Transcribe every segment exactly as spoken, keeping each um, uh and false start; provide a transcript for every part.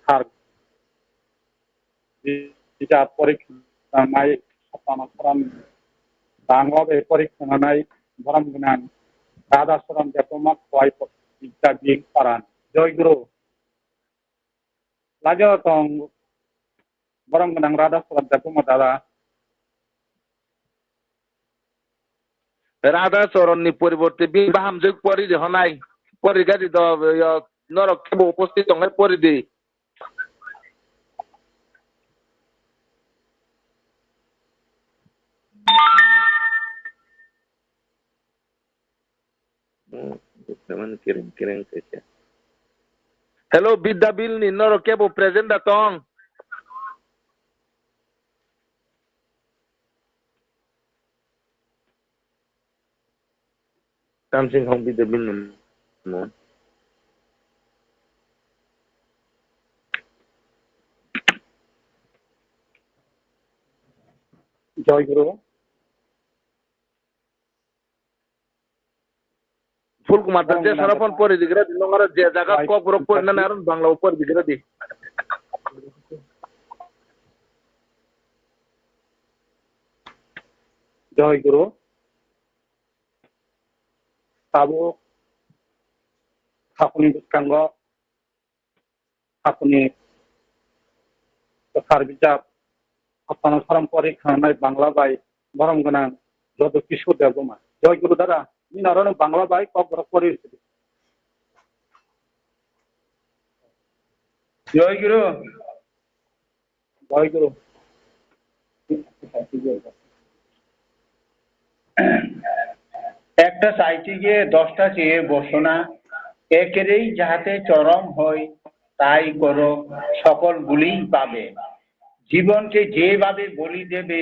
Sar, bijap porikha nai, Saptana Saran Bangla bai porikha nai, borom gwnang Radha Saran Debbarma Khowai Bidya Bil Paran. Joy Guru. Lajao tong borom gwnang Radha Saran Debbarma dada. Radha Charan ni poriborte bini bahamjwk pori di honai. Pori gadi do, yo, norok kebo uposthit tongnai pori di. Hmm, bukthamani kereng kereng khe khe. Hello, Bidya Bil ni norok kebo present da tong? Tamsing hong Bidya Bil ni mo. Joy Guru. Phul Kumar da je sara phone pori digra di, nongara je jaga kok borok pori na naron Bangla pori digra di. Joy Guru. Tabuk hakuni bwskango hakuni kwthar bijap Saptana Saran pori khanai Bangla bai borom gwnang Jadu Kishore Debbarma. Joy Guru dada, nini aro no Bangla bai kok borok pori rwdi. Joy Guru. জয় গুরু। একটা চাইতে গিয়ে দশটা চেয়ে বসো না, একেরেই যাহাতে চরম হয় তাই করো, সকল গুলিই পাবে। জীবনকে যেভাবে বলি দেবে,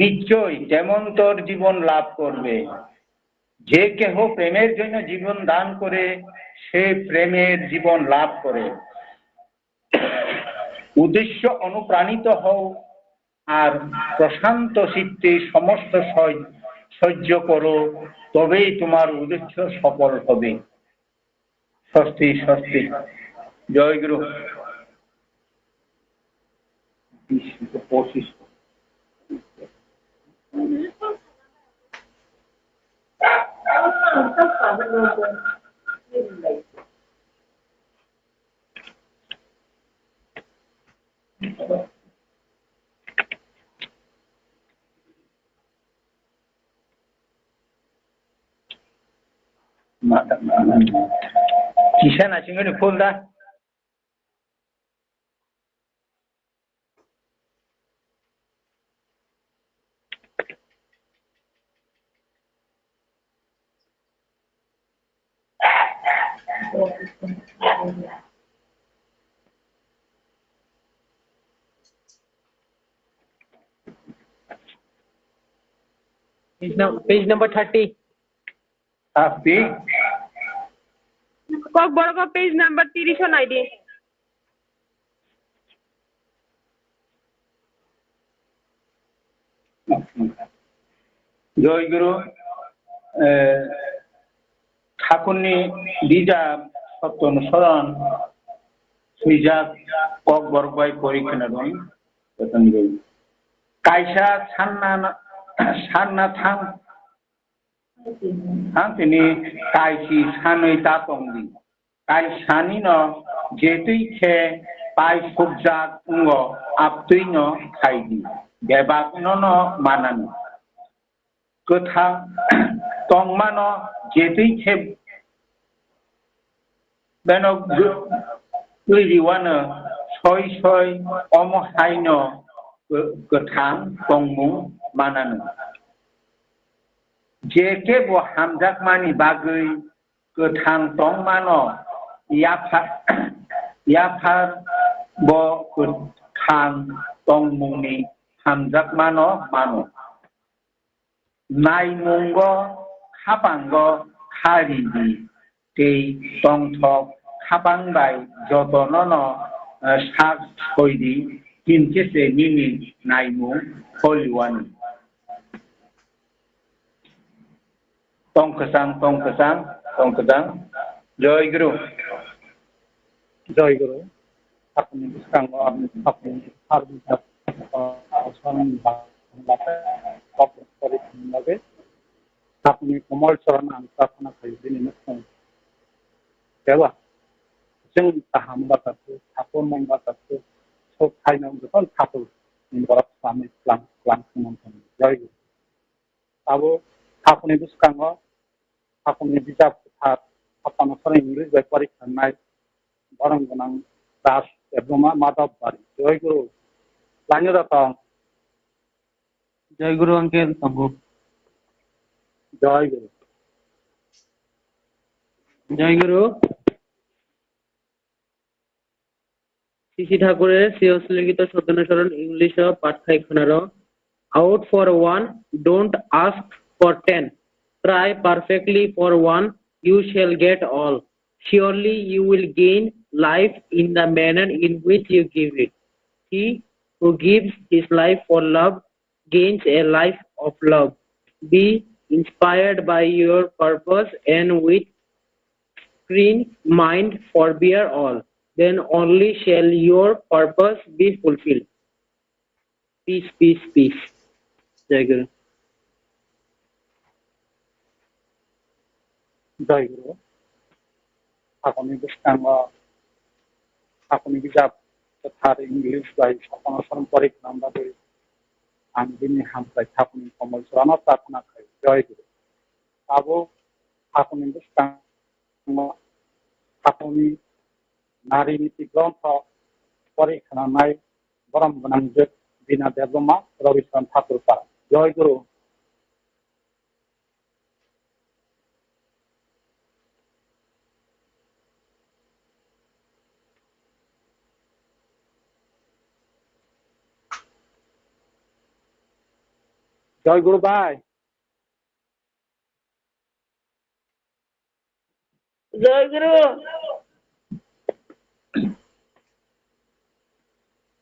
নিশ্চয় তেমনতর জীবন লাভ করবে। যে কেহ প্রেমের জন্য জীবন দান করে, সে প্রেমের জীবন লাভ করে। উদ্দেশ্য অনুপ্রাণিত হও আর প্রশান্ত চিত্তে সমস্ত সহ্য করো, তবেই তোমার উদ্দেশ্য সফল হবে। স্বস্তি, স্বস্তি। জয় গুরু। Kisa naisingmani phul da? Page num-, page number thirty. Asti. Kokborok o page number tiris o nai di. Joy Guru, eh, Thakurni bijap Sotto Anusoron swijak Kokborok bai pori khna dong. Kaisa sanna, sanna thang Ang tini kaisi sanwi ta tong di. Kaisani no je twi khe pai sukjak wngo, abtwi no khai di. Bebak no no manani. Kwthang tongmano je twi khe Beno gw-, gwi riwano soi soi omo haino gw-, gwthang tongmung manano. Je kebo hamjakmani bagwi gwthang tongmano, yapha-, yaphar bo gwthang tongmungni hamjakmano mano. Naimungo khapango kha ri di, tei tongthok khapang bai jotono no, eh, sak soi di, hinkhe se nini naimung holiwani. Tong kwchang, tong kwchang, tong kwchang. Joy Guru. Joy Guru. Apni bwskango apni, apni, apni, ah, son bangla kok kori thanglabe. Apni komol choron ang prarthana khayo bini nukhung. Dewa, chwng kaham bata su, thakur mung bata su, sok khaina wng thakur ni borok swlamwi klam, klam khwnam thangwi. Joy Guru. Abo hakuni bwskango, hakuni bijap kwthar, Sotto Anusoron English bai pori khanai, borom gwnang Das Debbarma Madhab Bari. Joy Guru. Laino da tong. Joy Guru uncle, tongo. Joy Guru. Joy Guru. C C Thakurer Sriyos Likito Sotto Anusoron English o path khai khwnaro. Out for one, don't ask for ten. Try perfectly for one, you shall get all. Surely you will gain life in the manner in which you give it. He who gives his life for love gains a life of love. Be inspired by your purpose and with keen mind forbear all. Then only shall your purpose be fulfilled. Peace, peace, peace. Jai Guru. Jai Guru. Hakuni bwskango, hakuni bijap kwthar English bai Sotto Anusoron pori khwnam bagwi ang bini hamkrai Thakurni komol chorano prarthana khai. Jai Guru. Tabuk hakuni bwskango hakuni nari niti grontho pori khwnanai borom gwnangjwk Bina Debbarma, Rabicharan Thakur para. Jai Guru. Jai Guru bhai. Jai Guru.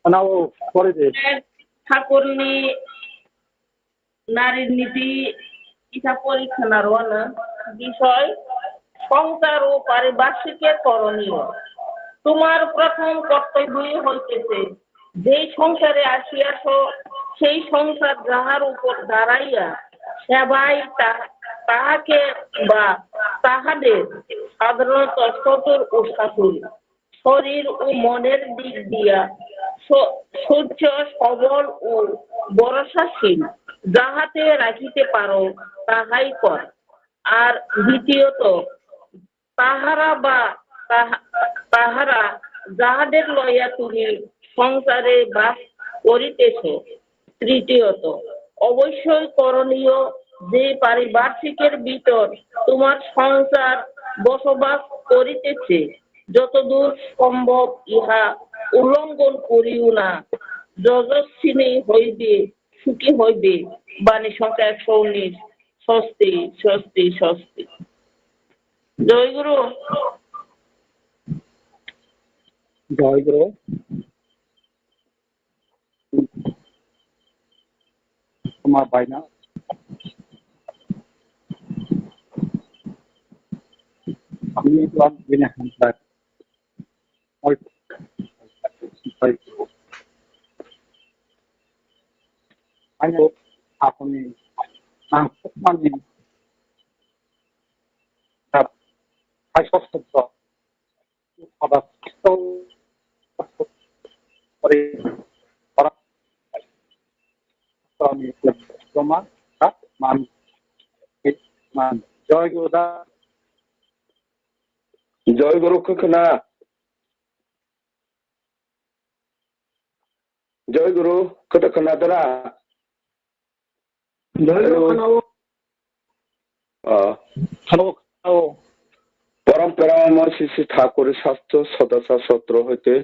Anao, pore de. Thakurni Nari Niti kisa pori khwnaro ano. Bisoi, Songsar o paribasike koroniyo. Tumar prothom kortobyo hoitese যেই সংসারে আসিয়াছ, সেই সংসার যাহার উপর দাঁড়াইয়া সেবায় তা-, তাহাকে বা তাহাদের সাধারণত শ্বশুর ও শাশুড়ি, শরীর ও মনের দিক দিয়া স-, সহ্য, সবল ও ভরসাশীল যাহাতে রাখিতে পারো, তাহাই কর। আর দ্বিতীয়ত, তাহারা বা তাহা-, তাহারা যাহাদের লইয়া তুমি সংসারে বাস করিতেছ। তৃতীয়ত, অবশ্যই করণীয় যে পারিপার্শ্বিকের ভিতর তোমার সংসার বসবাস করিতেছে, যতদূর সম্ভব ইহা উল্লঙ্ঘন করিও না। যশস্বিনী হইবে, সুখী হইবে। বাণী সংখ্যা একশো উনিশ। স্বস্তি, স্বস্তি, স্বস্তি। জয় গুরু। জয় গুরু। তোমার ভাই না? আমি তো আর বিনা হামদার। ওই, ওই, আমি তো আপনি, আমি তো মানে, তা, ভাই সব সত্য। জয় গুরু দা। জয় গুরু, খোকনা। জয় গুরু, খোকনা দরা। জয় গুরু, hello। খোকনা। Ah. Hello, hello. পরম প্রেমময় শ্রী শ্রী ঠাকুরের স্বাস্থ্য সদাচার সূত্র হইতে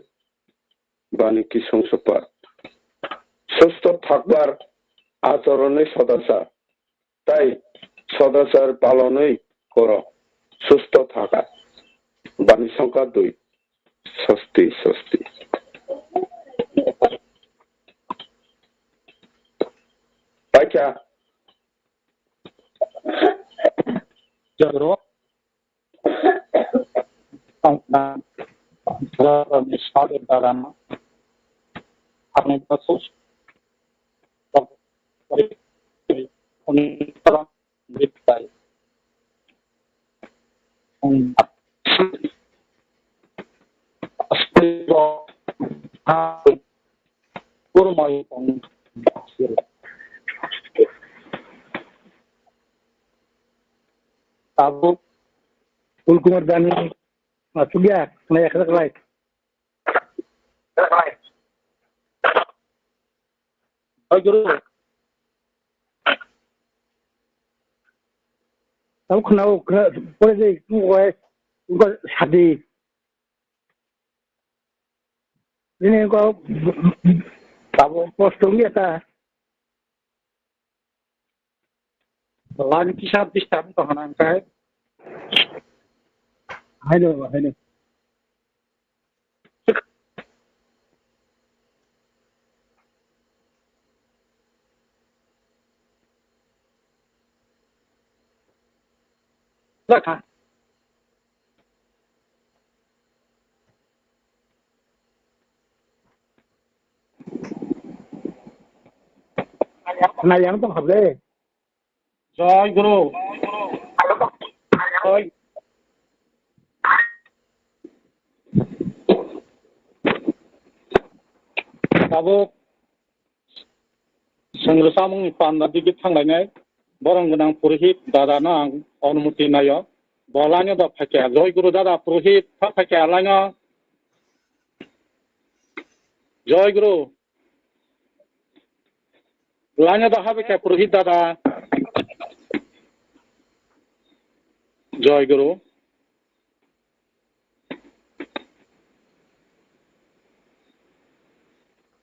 বাণী কি সংসদ পাঠ। সুস্থ থাকবার আচরণে সদাচার, তাই সদাচার পালনই করো। সুস্থ থাকা, বাণী সংখ্যা দুই। স্বস্তি, স্বস্তি। আচ্ছা। জয় গুরু। Tabuk. Tabuk. Ul Kumar Dani, masuk ya, kena ya, kena like. Oi, guru. Tabuk kena, kena, pore de, kena, kena, sadi. Ini kok, tabuk, postung ya ta. Line kisa disturb tong hwnka hwnkhe. Haino, haino. Lakha. Khwnayang tong kha ble. Joy Guru. Joy. Tabuk Chwng rwchapmungni panda digi thanglainai borom gwnang purohit dada no ang onumoti naio. Bo laino da phaikha, Joy Guru dada purohit tha phaikha laino. Joy Guru. Laino da habaikha purohit dada. Joy Guru.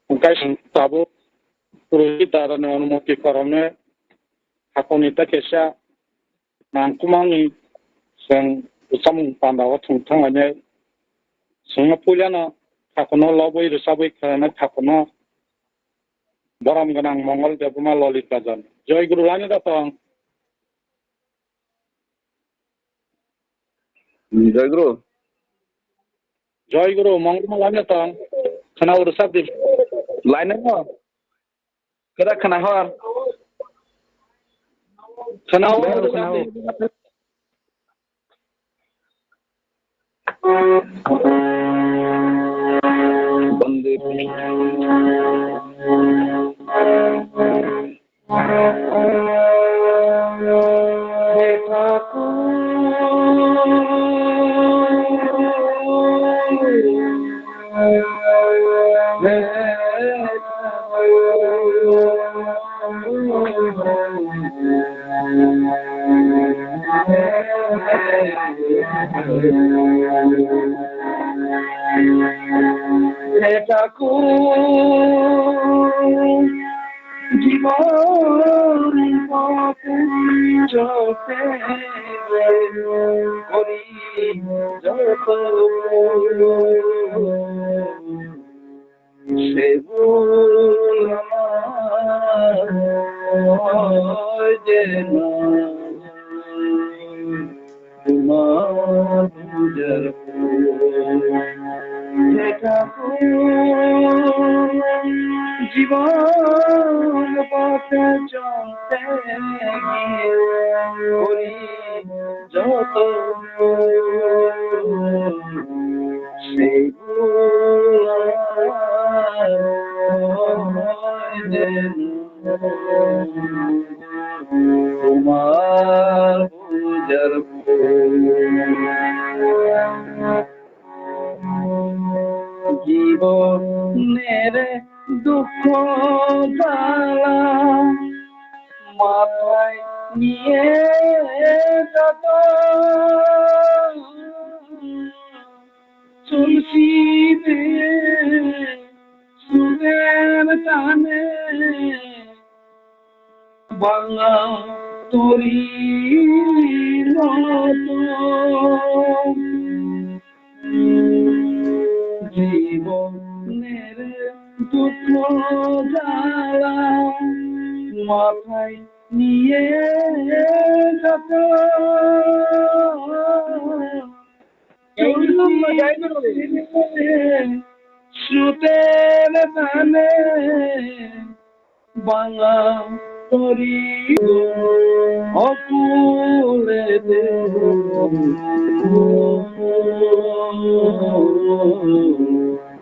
Hwnkhe chwng tabuk purohit dada ni onumoti kwrwngni hakuni tei kaisa nangkukmani chwng rwchapmung panda o thwng thanglainai. Chwngno puilano thakuno lobwi rwchabwi khwlainai thakuno borom gwnang Mongol Debbarma Lolit Rajan. Joy Guru laino da tong. Joy Guru. Joy Guru, mongol ma laino tong. Khwna uru sabdi. Laino no. Kera khwna hor. Khwna uru sabdi. Bande He Thakur, jibon photo chokhe kori joto bhul, se bhul amar hoy jeno. Tomar pujar phul. He Thakur, jibon pothe cholte giri kori joto bhul, se bhul amar hoy jeno. Tomar pujar phul. Jibonor dukho jala mathai niye joto chulsi de suder tane banga tori moto. Jibonor dukho jala mathai niye joto suder tane banga tori okule de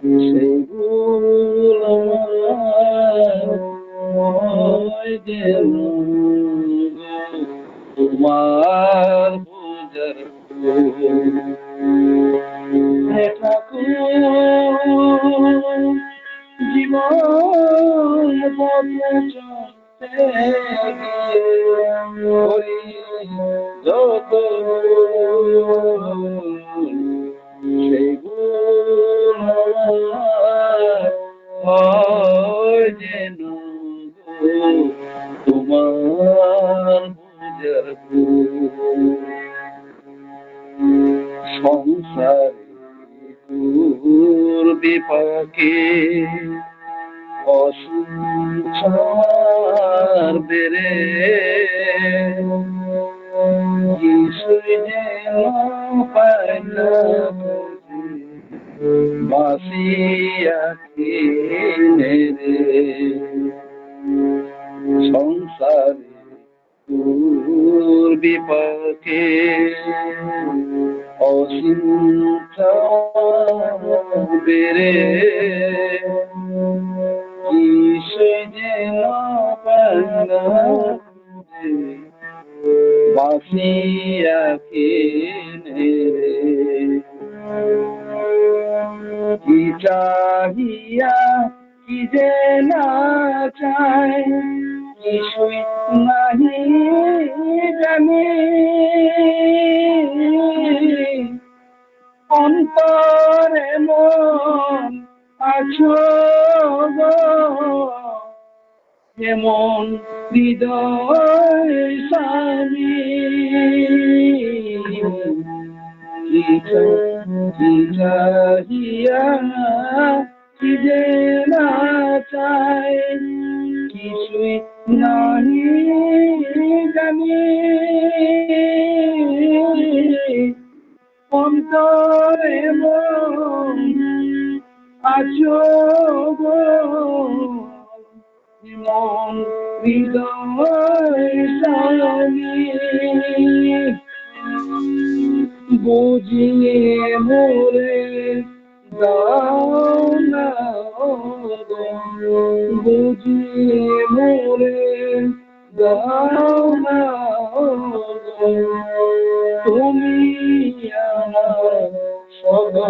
se bhul amar hoy jeno. Tomar pujar phul. He Thakur, jibon pothe cholte giri kori joto bhul, se bhul amar hoy jeno. Tomar pujar phul. Songsari tor bipake o songsar bere, kisui jeno paina basiya kene re. Songsari tor bipake o songsar bere, kisui jeno paina basiya kene re. Kicha hiya kije na chai, kisui nahi jani. Ontor emon achogo, emon hridoy sani. Kicha, kicha hiya kije na chai, kisui nahi jani. Ontor emon achogo, emon hridoy sani. Buji more Buji more dana tumi ana sogo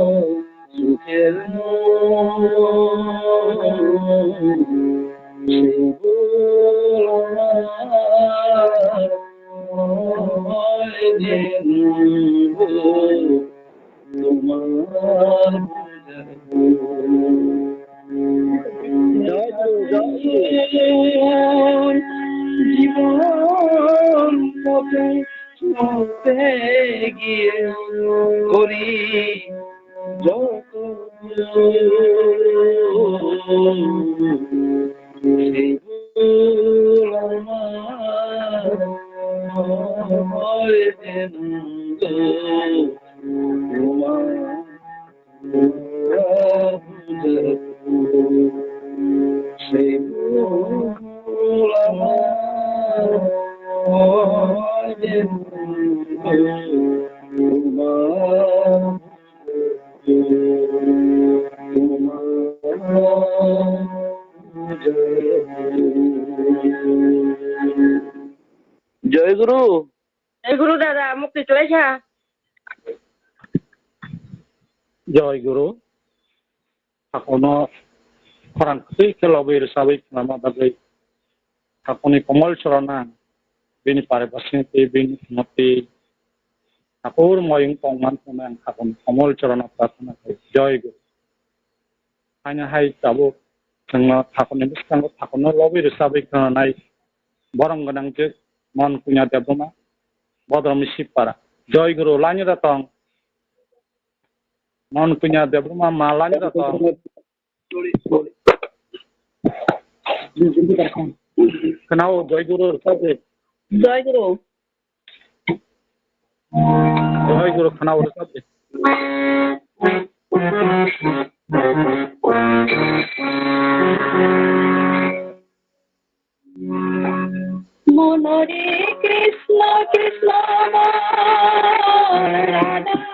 sukhel জীবন পথে চলতে গিয়ে করি যত Joy Guru. Joy Guru dada, mukti chwlaikha. Joy Guru. Thakurno khorang kwtwi khe lobwi rwchabwi khwnama bagwi thakurni komol chorona bini pare basing twi bini mati thakur moyung tongman hwnwi ang thakurni komol chorona prarthana khlai. Joy Guru. Haino hai tabuk chwngno thakurni bwskango thakurno lobwi rwchabwi khwnanai borom gwnangjwk Mon Kunya Debbarma, Bodrom Sibpara. Joy Guru, lainwi da tong. Mon Kunya Debbarma ma lainwi da tong. Khwnao, Joy Guru rwchapdi. Joy Guru. Joy Guru khwnao rwchapdi. Monori Krishna Krishna Radha Radha.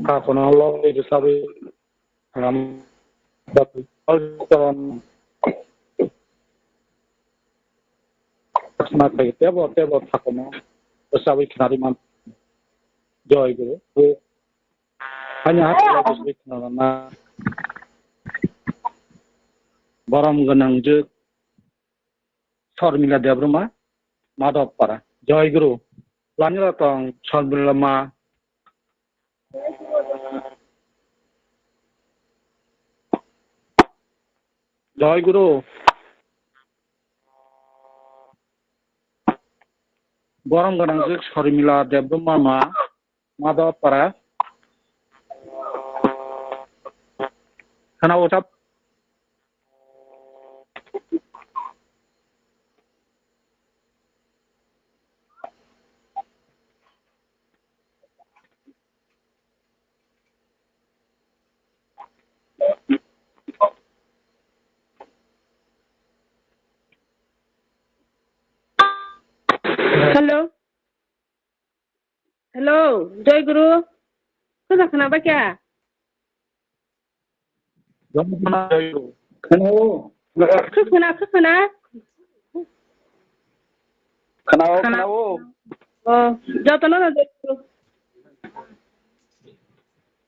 Ka kono log ni rwchapwi ram khna khai tebo tebo thakomo bwchawi khnari man. Joy Guru. Ani hati la bwswi khnana na. Borom gwnang jwk Sormila Debbarma, Madhobpara. Joy Guru. Lani la tong Sormila ma. Joy Guru. Borom gwnang jwk Sormila Debbarma ma. Madhobpara. Khana ucap. Hello. Hello, Joy Guru. Khwsa khna ba kya? Khwnao. Khwkhwna, khwkhwna. Khwnao, khwnao. Oh, jotono no Joy Guru.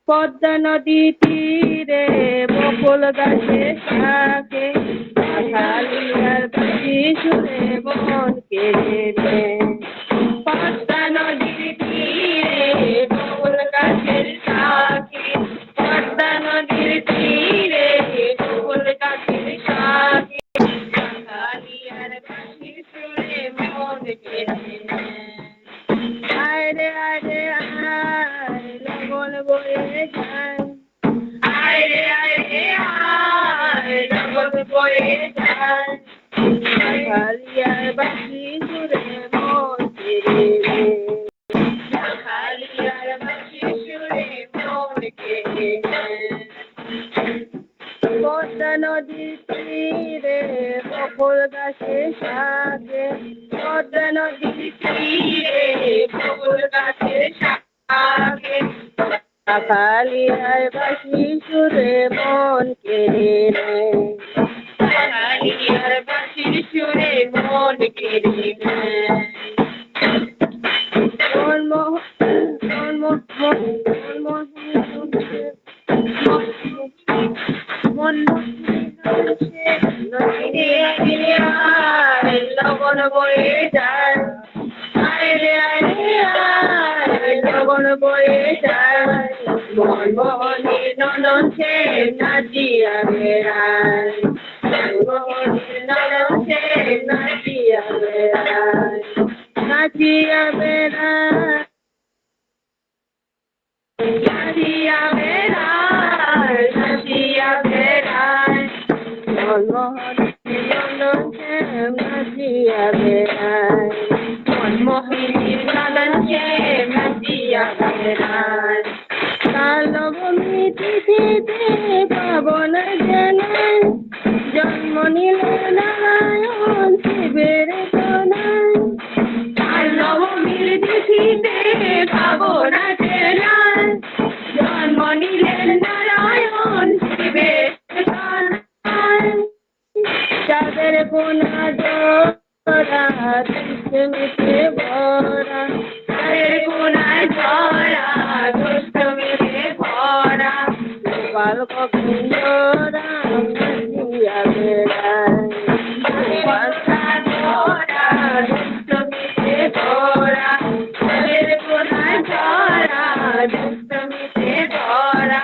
Padma নদীর তীরে বকুল গাছের শাকে, কাঁঠালি আর বাঁশি সুরে মন কেড়ে নেয়। পদ্মা নদীর তীরে বকুল গাছের শাকে, পদ্মা নদীর তীরে বকুল গাছের শাকে, কাঁঠালি আর বাঁশি সুরে মন কেড়ে নেয়। আয় রে আয় রে আয়, লগন বয়ে যায়। আয় রে আয় রে আয়, লগন বয়ে যায়। কাঁঠালি আর বাঁশি সুরে মন কেড়ে নেয়। কাঁঠালি আর বাঁশি সুরে মন কেড়ে নেয়। পদ্মা নদীর তীরে বকুল গাছের শাকে, পদ্মা নদীর তীরে বকুল গাছের শাকে, কাঁঠালি আর বাঁশি সুরে মন কেড়ে নেয়। কাঁঠালি আর বাঁশি সুরে মন কেড়ে নেয়। মনমোহন, মনমোহন, মনমোহন। মন নদীর তীরে আয়, লগন বয়ে যায়। আয় রে আয় রে আয়, লগন বয়ে যায়। মনমোহনের ননদ সে নাচিয়া বেড়ায়। মনমোহনের ননদ সে নাচিয়া বেড়ায়। নাচিয়া বেড়ায়। নাচিয়া বেড়ায়, নাচিয়া বেড়ায়। মনমোহনের ননদ সে নাচিয়া বেড়ায়। মনমোহনের ননদ সে নাচিয়া বেড়ায়। কালো বমি তিথিতে পাবন জেলায়। জন্ম নিলে নারায়ণ শিবের তনায়। কালো বমির তিথিতে পাবন জেলায়। জন্ম নিলেন নারায়ণ শিবের তনায়। চাঁদের কোনা জোড়া, দুষ্টমিতে ভরা। চাঁদের কোনা জোড়া, দুষ্টমিতে ভরা। গোপাল গোবিন্দ রাম নাচিয়া বেড়ায়। গোপাল গোবিন্দ রাম দুষ্টমিতে ভরা। চাঁদের কোনা জোড়া, দুষ্টমিতে ভরা।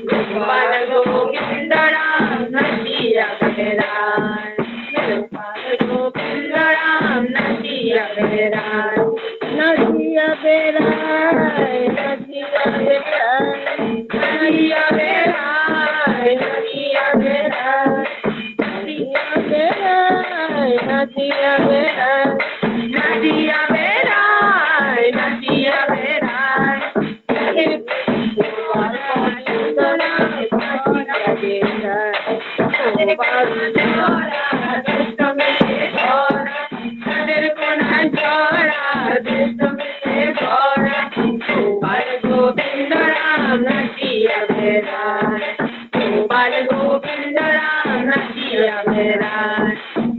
গোপাল গোবিন্দ রাম নাচিয়া বেড়ায়। গোপাল গোবিন্দ রাম নাচিয়া বেড়ায়। নাচিয়া বেড়ায়, নাচিয়া বেড়ায়। নাচিয়া বেড়ায়, নাচিয়া বেড়ায়। নাচিয়া বেড়ায়, নাচিয়া বেড়ায়। নাচিয়া বেড়ায়,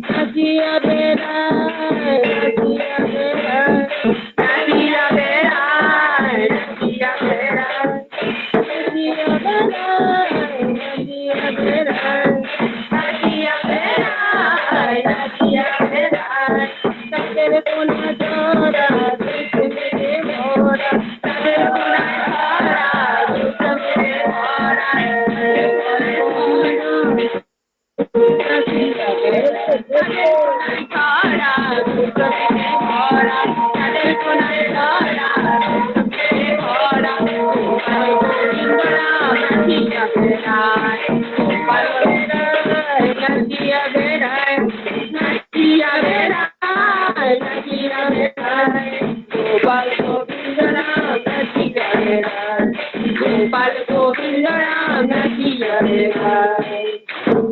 নাচিয়া বেড়ায়।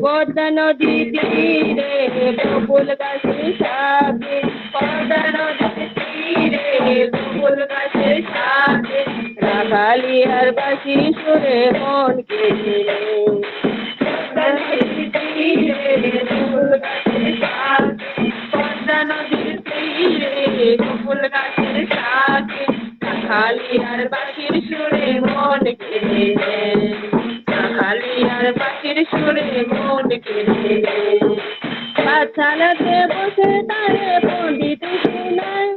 পদ্মা নদীর তীরে বকুল গাছের সাথে, পদ্মা নদীর তীরে বকুল গাছের সাথে, রাখালি আর বাঁশির সুরে মন কেড়ে নেয়। পদ্মা নদীর তীরে বকুল গাছের সাথে, পদ্মা নদীর তীরে বকুল গাছের সাথে, রাখালি আর বাঁশির সুরে মন কেড়ে নেয়। রাখালি আর বাঁশির সুরে মন কেড়ে নেয়। পাঠশালাতে বসে তারে পণ্ডিত শোনায়,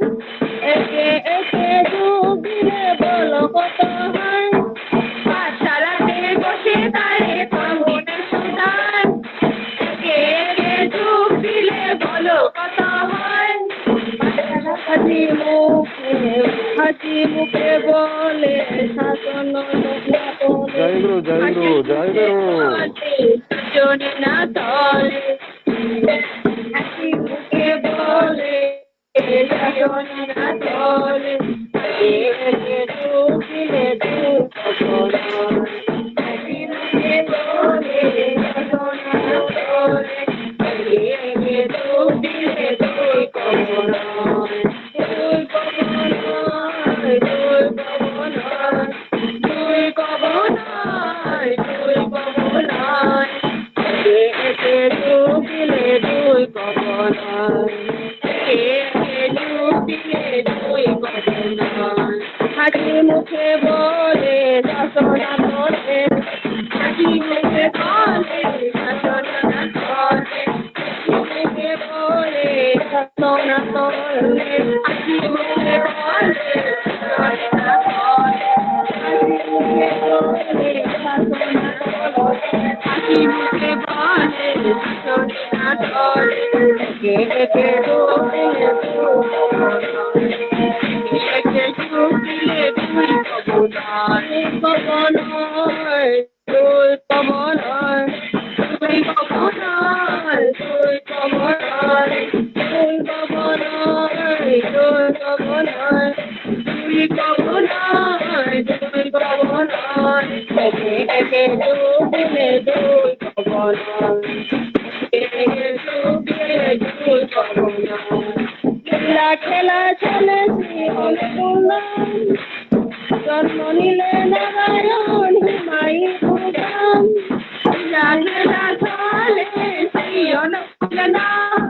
একে একে যোগ দিলে বলো কত হয়। পাঠশালাতে বসে তারে পণ্ডিত শোনায়, একে একে যোগ দিলে বলো কত হয়। হাসি মুখে, হাসি মুখে বলে, শাসন না তলে। জয় গুরু, জয় গুরু, জয় গুরু। শাসন না তলে। হাসি মুখে বলে, শাসন না তলে। হাসি মুখে বলে, শাসন না তলে। হাসি মুখে বলে, শাসন না তলে। হাসি মুখে বলে, শাসন না তলে। হাসি মুখে বলে, শাসন না তলে। হাসি মুখে বলে, শাসন না তলে। হাসি মুখে বলে, শাসন না তলে। একে একে যোগ দিলে দুই কবর নয়। একে একে যোগ দিলে দুই কবর নয়। দুই কবর নয়, দুই কবর নয়, দুই কবর নয়, দুই কবর নয়, দুই কবর নয়, দুই কবর নয়, দুই কবর নয়, দুই কবর নয়। একে একে যোগ দিলে দুই কবর নয়। একে একে যোগ দিলে দুই কবর নয়। লীলা খেলা চলেছে অনেক উল্লাস। জন্ম নিলে নারায়ণ হিমাই প্রধান। লীলা খেলা চলেছে অনেক উল্লাস।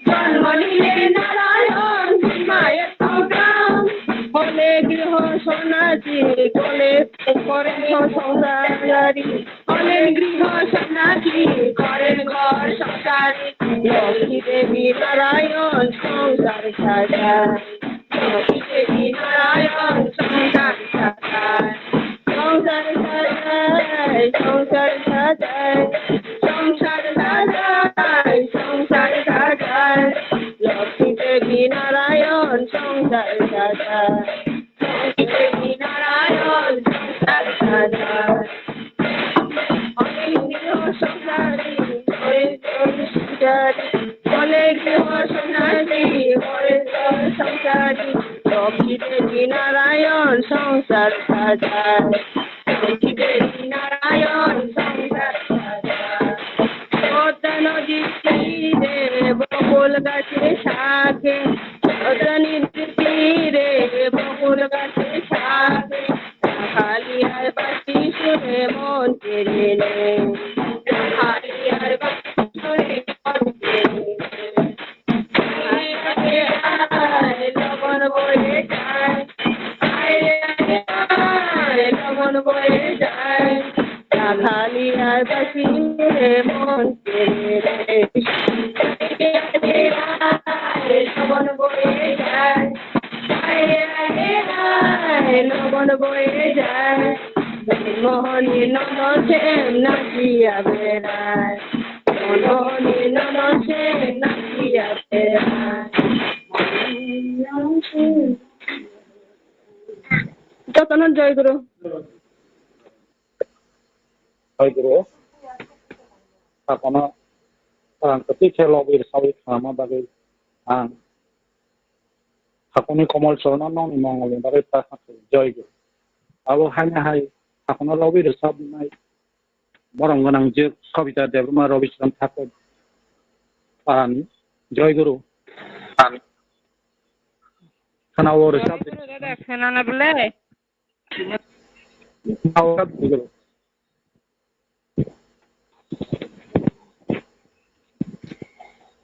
জন্ম নিলে নারায়ণ হিমায় প্রধান। হলে গৃহ সন্ন্যাসী, হলে করেন সংসারী। হলেন গৃহ সন্ন্যাসী, করেন ঘর সংসারী। লক্ষ্মী দেবী নারায়ণ সংসার সাজায়। লক্ষ্মী দেবী নারায়ণ সংসার সাজায়। সংসার সাজায়, সংসার সাজায়, সংসার সাজায়, সংসার সাজায়। লক্ষ্মী দেবী নারায়ণ সংসার সাজায়। লক্ষ্মী দেবী নারায়ণ সংসার সাজায়। লক্ষ্মী দেবী নারায়ণ সংসার সাজায়। পদ্মা নদীর তীরে বকুল গাছের শাখে, পদ্মা নদীর তীরে বকুল গাছের শাখে, রাখালি আর বাঁশি সুরে মন কেড়ে নেয়। রাখালি আর বাঁশি সুরে মন কেড়ে নেয়। আয়, আয়, আয়, লগন বয়ে যায়। আয়, আয়, আয়, লগন বয়ে যায়। রাখালি আর বাঁশি সুরে মন কেড়ে নেয়। আয়, আয়, আয়, আয়, লগন বয়ে যায়। আয়, আয়, আয়, লগন বয়ে যায়। মনমোহনী নন সেন নাচিয়া বেড়ায়। মনমোহনী নন সেন নাচিয়া Jotono Joy Guru. Joy Guru. Sakono rang kwtwi khe lobwi rwsawi khlama bagwi ang sakoni Komol Chorono nokni mongolni bagwi prarthana khlaio. Joy Guru. Abo haino hai sakono lobwi rwsabnai borom gwnang je Kobita Debbarma, Robi Chorong Thakur parani Joy Guru. Khwnao rwsab. Joy Guru dada, khwnana bwle. Khwnao rwsab Joy Guru.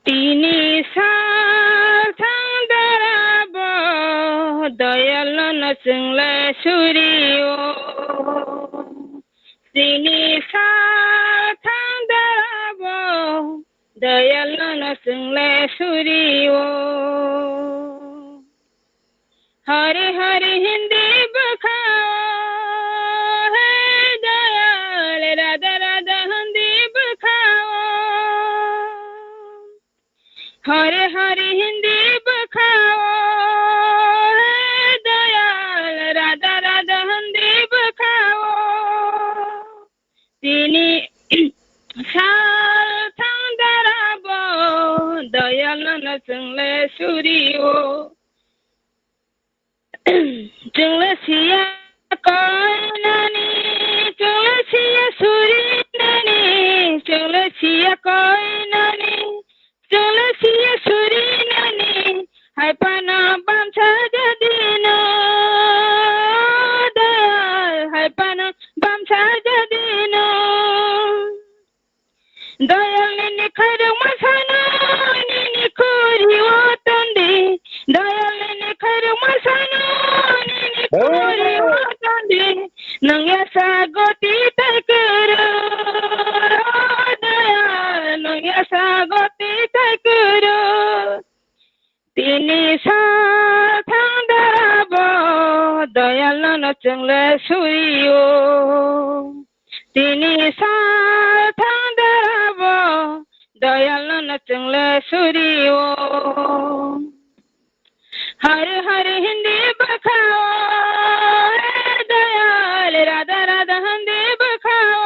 Tini sal thang dara bo doyal no chwngle suri o. Tini sal thang dara bo doyal no chwngle suri o. Hari hari hindi bwkha o, he dayal, Radha Radha hindi bwkha o. Hari hari hindi bwkha o, he dayal, Radha Radha hindi bwkha o. Tini sal thang dara bo doyal no chwngle suri o. Chwngle siya koinani, chwngle siya surinani, chwngle siya koinani, chwngle siya surinani, hai phano bamsa jadino, dayal, hai phano bamsa jadino. Doyal nini khairokma sano nini khuri o tondi. Doyal nini khairokma sano nini khuri o tondi. Nwng yasa goti tai kuru. Doyal nwng yasa goti tai kuru. Tini sal thang dara bo doyal no chwngle suri o. Tini sal thang dara bo doyal no chwngle suri o. Hari hari hindi bwkha o, he doyal, Radha Radha hindi bwkha o.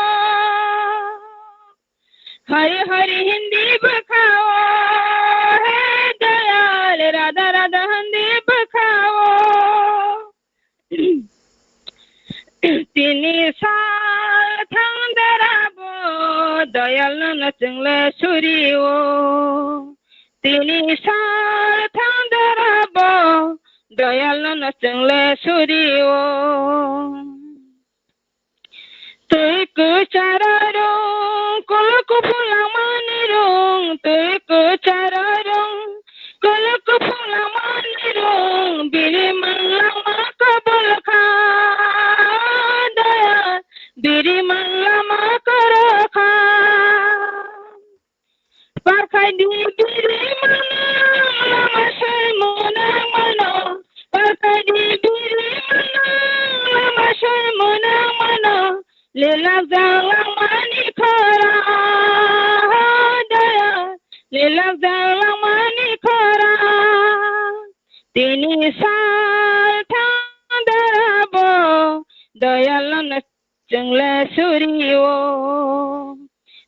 Hari hari hindi bwkha o, he doyal, Radha Radha hindi bwkha o. Tini sal thang dara bo doyal no chwngle suri o. Tini sal thang dara bo doyal no chwngle suri o. Twi kwcharo rwng, kolok kuphulangmani rwng, twi kwcharo rwng, kolok kuphulangmani rwng, biri manlangma kabul kha, daya, biri manlama koro kha. Palkhaini biri mwnang lama soi mwnang mano. Palkhaini biri mwnang lama soi mwnang mano. Lelak jak langmani khorang, daya. Lelak jak langmani khorang. Tini sal thang dara bo doyal no chwngle suri o.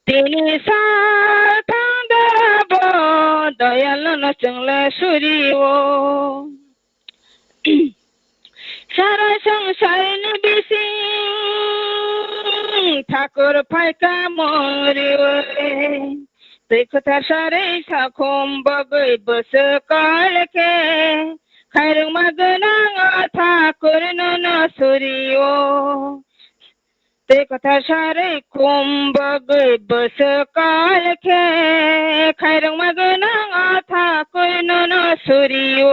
Tini sal thang dara bo doyal no chwngle suri o. Sara songsarni bising thakur phaikha mori o. Twi kwthar sarwi sakhum bagwi bwswk kal khe, khairokma gwnang o thakur nono suri o. Twi kwthar sarwi khum bagwi bwswk kal khe, khairokma gwnang o thakur nono suri o.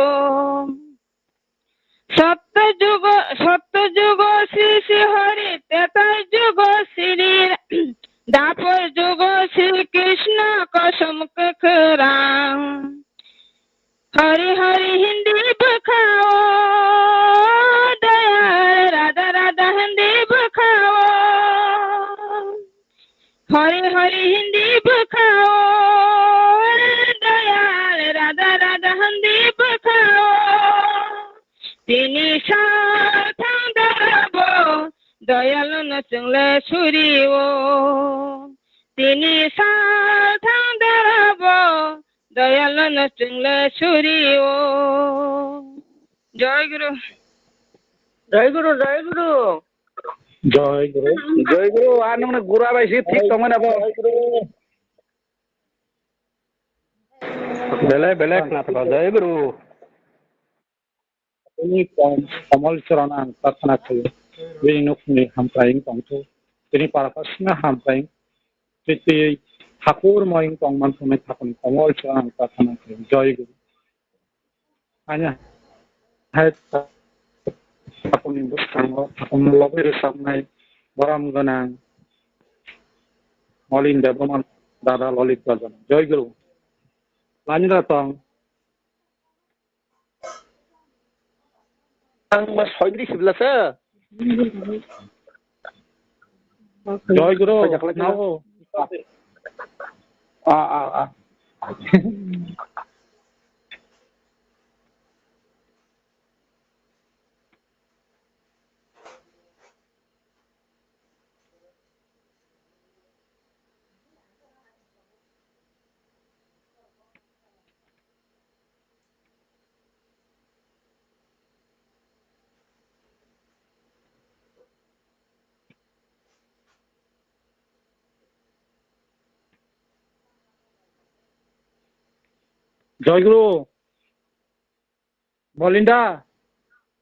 Sotto jugo, sotto jugo Sri Sri Hari, Treta jugo Sri Ram, Dwapar jugo Sri Krishna kosom kwkhwrang. Hari Hari hindi bwkha o, dayal, Radha Radha hindi bwkha o. Hari Hari hindi bwkha o, dayal, Radha surio. Tini sal thang darabo doyalno chwngla surio. Joy Guru. Joy Guru, Joy Guru. Joy Guru. Joy Guru, ah, nwng gura bai si thik tongmani abo. Belai belai khna thaka, Joy Guru. Tini kom-, komol chorano ang prarthana khlaio. Bini nokni hamkrai wng tongthok. Tini para pasina hamkrai wng twi twi thakur moi wng tongman thangwi thakurni komol chorano ang prarthana khlaio. Joy Guru. Ani hai thakurni bwskango thakurno lobwi rwchapnai borom gwnang Molin Debbarma dada Lolit Rajan. Joy Guru. Lainda tong. Ang mas hoi gri sibla sa. Joy Guru. Sajak lagi. Nao. Ah, ah, ah. Joy Guru. Molinda.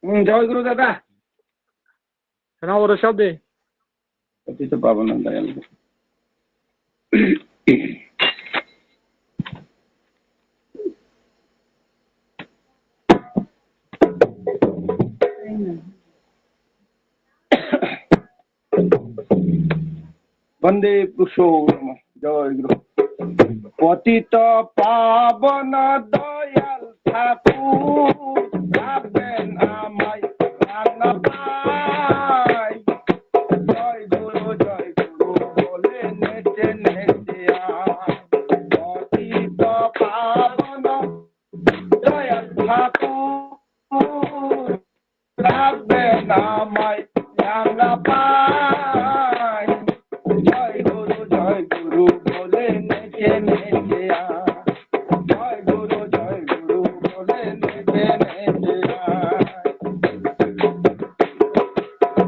Hmm, Joy Guru dada. Sana oro sab de. Pati to pabon nang dayal. Bande Purushottam, Joy Guru. Patito pabon doyal thakur, rakhben amai rangna bai. Joy Guru, Joy Guru, bole nete nete aa. Patito pabon doyal thakur, rakhben amai rangna bai. Joy Guru, Joy Guru, bole nete nete aa. Joy Guru, Joy Guru, bole nete nete aa.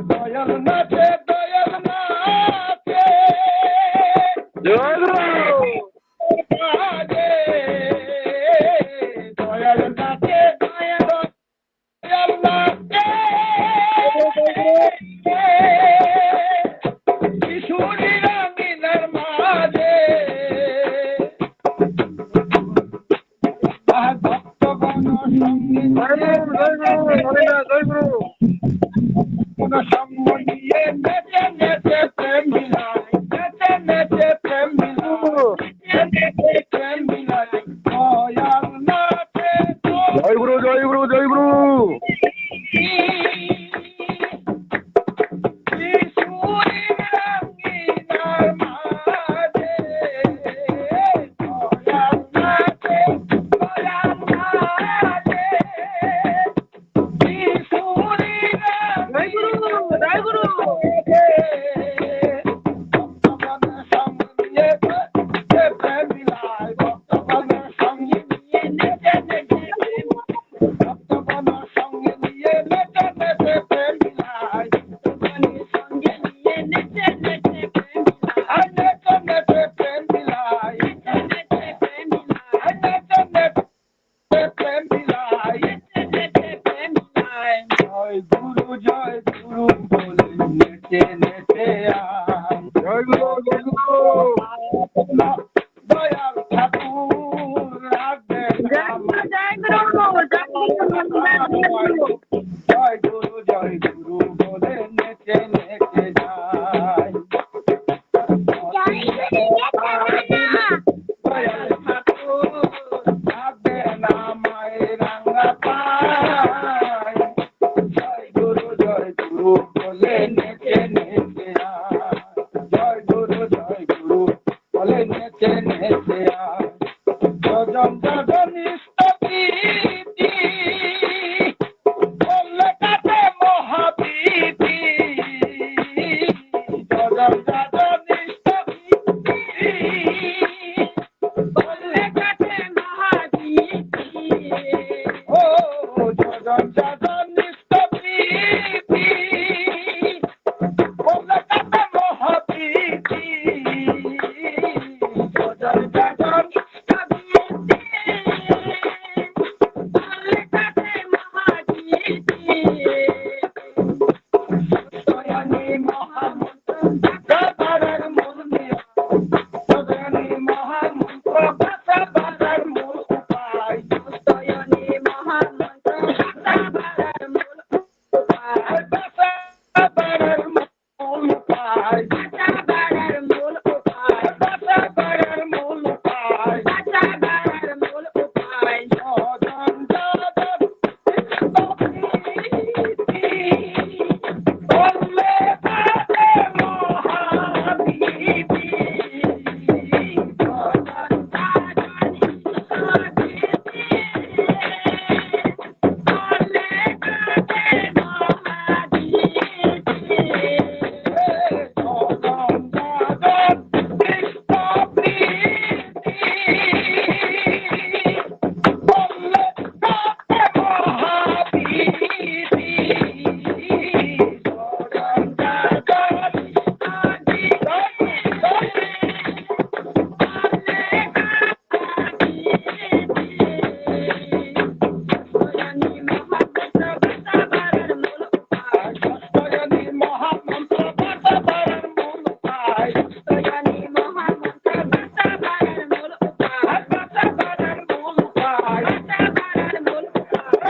Doyal nate, doyal nate. Joy Guru. Doyal nate, doyal Joy Guru, Joy Guru, Joy Guru.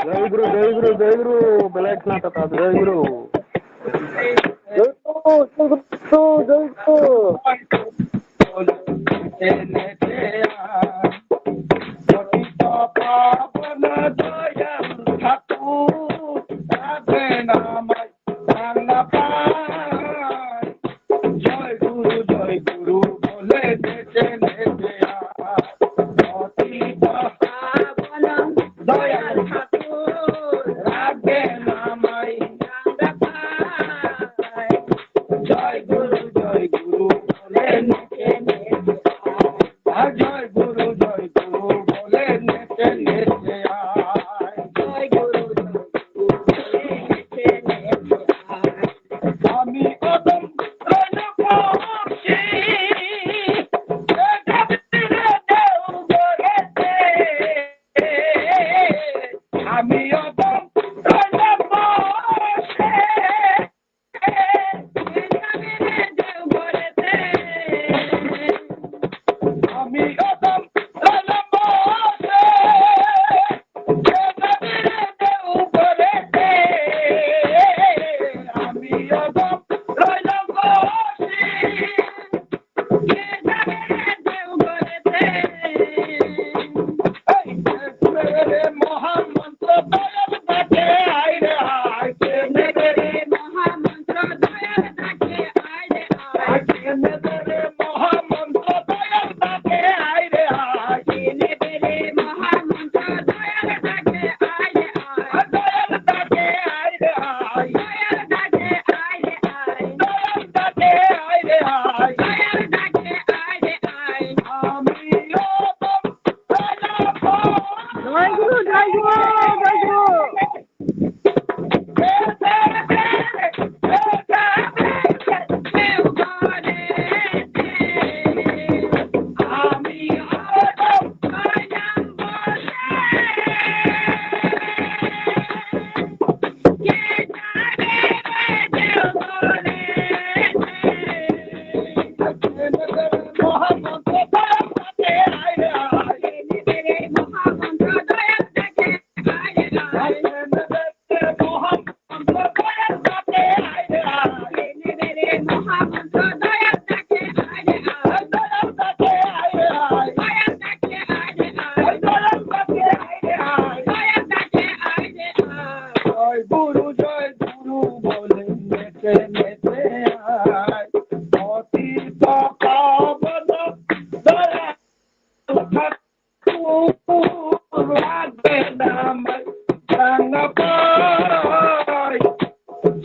Jai Guru, Jai Guru, Jai Guru, Black Nata, Jai Guru. Jai Guru, Jai Guru, Jai Guru. Jai Guru, Jai Guru, bole nete nete aa. Dayal Thakur, rage namai. Jai Guru, Jai Guru, bole nete nete aa. Jai Guru, Jai Guru, bole nete nete aa. Jai Guru, Jai Guru, bole nete nete aa. Ami odom rana pamsi, ami odom rana pamsi. Jai Guru, Jai Guru, bole nete nete aai. Patito pavano dayal Thakur, rage namai ranga pai.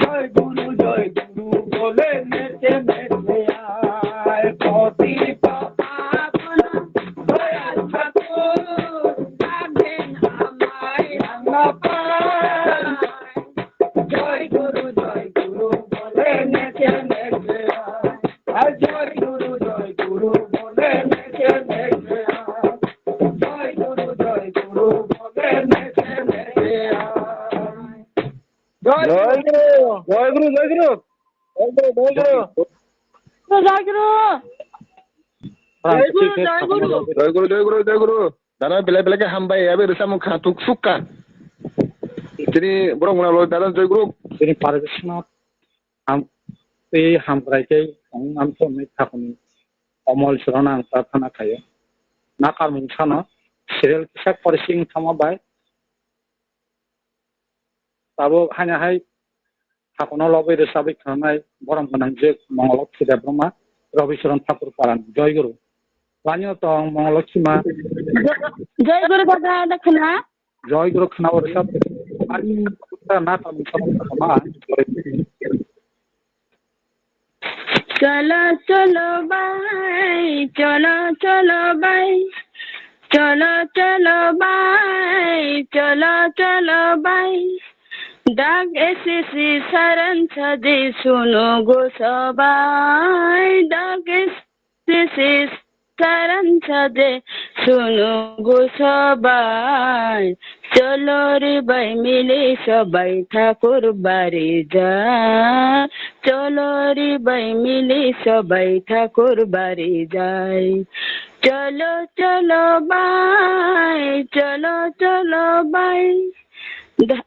Jai Guru, Jai Guru, bole nete nete aai. Patito pavano dayal Thakur, rage namai ranga pai. Jai Guru, jai Guru, jai Guru. Jai Guru, jai Guru. Jai Guru, jai Guru. Jai Guru, jai Guru, jai Guru. Dana belai belai khe hambai, abi rwchapmung khna tuk sukha. Tini borok mwnalo dana jai Guru. Tini parikshna ham, tei hamkrai khe ang amsong ni thakuni Komol Chorano ang prarthana khaio. Nakarmung sano serial kisa korsing thangma bai. Tabuk haino hai thakono lobwi rwchabwi khananai borom gwnang je Mongolokhi Debbarma, Rabicharan Thakur Parani. Jai Guru. Lanio tong Mongolokhi ma. Jai Guru dada, da khna. Jai Guru khna o rwchap. Ani na ta mung sabung khama. Cholo cholo bai, cholo cholo bai, cholo cholo bai, cholo cholo bai. Dak S S C saran saje suno go sabai, dak S S C saran saje suno go sabai. Cholo re bai mile sabai thakur bari jai. Cholo re bai mile sabai thakur bari jai. Cholo cholo bai, cholo cholo bai. Da-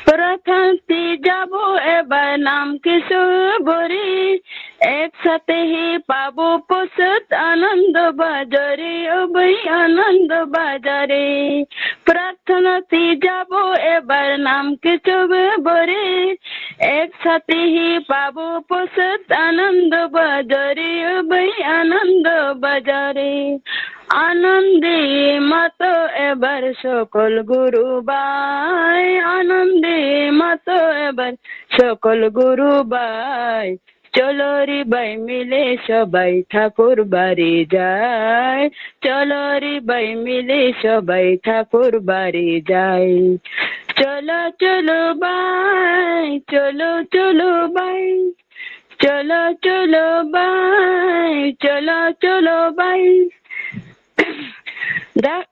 Prathan tijabo ebar nam kisu bori, ek sathe hi pabo pusat anand bajari, o bhai anand bajari. Prathan tijabo ebar nam kisu bori, ek sathe hi pabo pusat anand bajari, o bhai anand bajari. Anandi mato ebar sokol guru bai, anandi mato ebar sokol guru bai. Cholo re bai mile sabai thakur bari jai, cholo re bai mile sabai thakur bari jai. Cholo cholo bai, cholo cholo bai. Cholo cholo bai, cholo cholo bai. Da-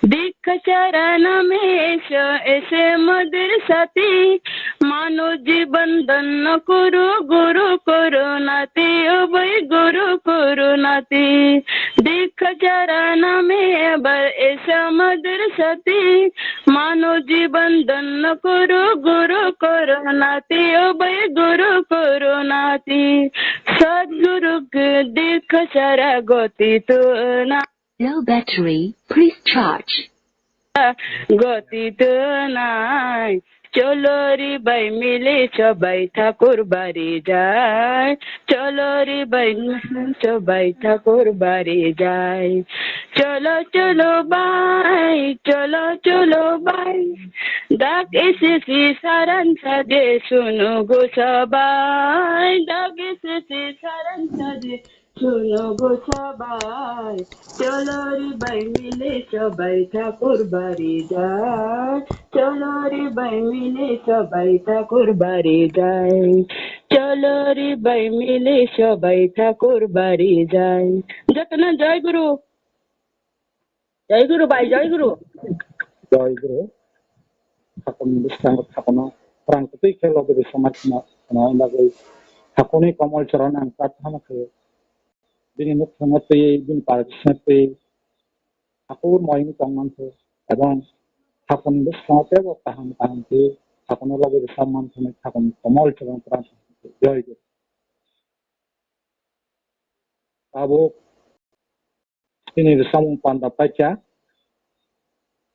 Dikha charan ame eso ese madir sati, mano jiban dhanno kuru guru kuru nati, o bhai guru kuru nati. Dikha charan ame ebar eso madir sati, mano jiban dhanno kuru guru kuru nati, o bhai guru kuru nati. Sadguru ke dikha chara goti tu na. Low battery, please charge. Goti tu nai. Cholo re bai mile sabai thakur bari jai. Cholo re bai mile sabai thakur bari jai. Cholo cholo bai, cholo cholo bai. Dak S S C saran saje suno go sabai. Dak S S C saran saje suno go sabai, cholo re bai mile sabai thakur bari jai. Cholo re bai mile sabai thakur bari jai. Cholo re bai mile sabai thakur bari jai. Jotono jai guru. Jai Guru bai, Jai Guru. Jai Guru. Thakurni bwskango thakurno phrang kwtwi khe lobwi rwchapma khna, khna bagwi thakurni Komol Chorano ang prarthana khaio. Bini nukhungo twiwi, bini parikshno twiwi thakur moyung tongmantho, ebong thakurni bwskango teibo kaham kaham khe thakurno lobwi rwchapmantho hwnwi thakurni Komol Chorano prarthana khaio. Jai Guru. Tabuk chini rwchapmung panda paikha,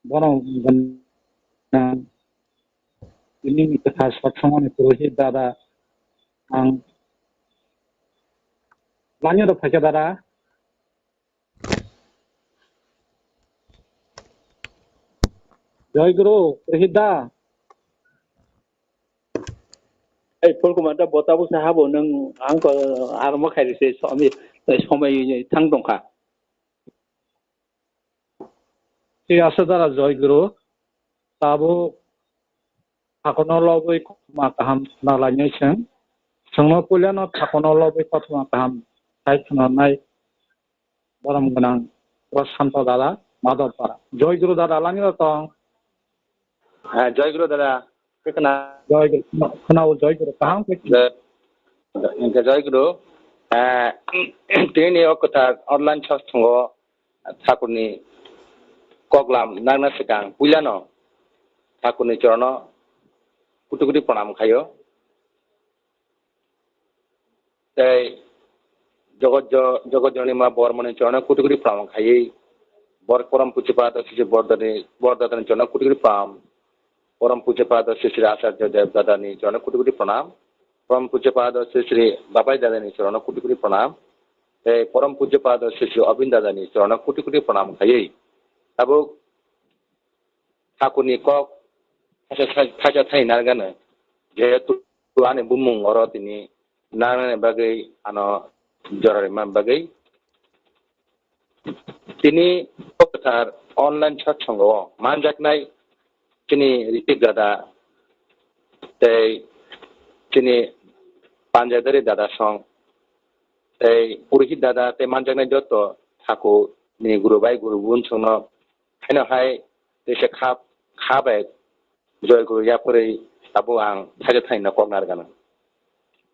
bono gwnang tini kwthar satsongmani purohit dada ang lanio da phaikha dada. Jai Guru, purohit da. Ei, Phulkumar da, bo tabuk sa habo nwng ang ko armo khairi se somi, somai thang tongkha. Thik ase dara, Jai Guru. Tabuk thakurno lobwi kothoma kaham khna lainai chwng. Chwngno puilano thakurno lobwi kothoma kaham khai khna nai. Borom gwnang Prashanto dada, Madhobpara. Joy Guru dada, lanio tong. Ah, Joy Guru dada. Khna-, Joy Guru, khna-, khna-o Joy Guru, kaham khe. Joy, hwnkhe Joy Guru, eh, tini o kwthar online satsongo Thakurni koklam nangna swkang puilano Thakurni chorono kutu kutu pranam khaio. Tei Jogot Jo-, Jogot Jonima Bormani chorono kutu kutu pranam khaiwi, bor-, Porom Pujapado Sri Sri Bordani, Bordadani chorono kutu kutu pranam, Porom Pujapado Sri Sri Acharya Dev Dadani chorono kutu kutu pranam, Porom Pujapado Sri Sri Babai Dadani chorono kutu kutu pranam, tei Porom Pujapado Sri Sri Obin Dadani chorono kutu kutu pranam khaiwi, tabuk Thakurni kok thaisa, thaisa thani narwkgano, jehetu ani bumung oro tini narwknani bagwi, ano jora rwmani bagwi. Tini o kwthar online satsongo manjaknai chini Ritik Dada tei chini Panjadari Dada song tei Purohit Dada tei manjaknai joto Thakurni guru bai guru bun songno haino hai teisa kha, kha bai Joy Guru yapharwi tabuk ang thaisa thaino kok narwkgano.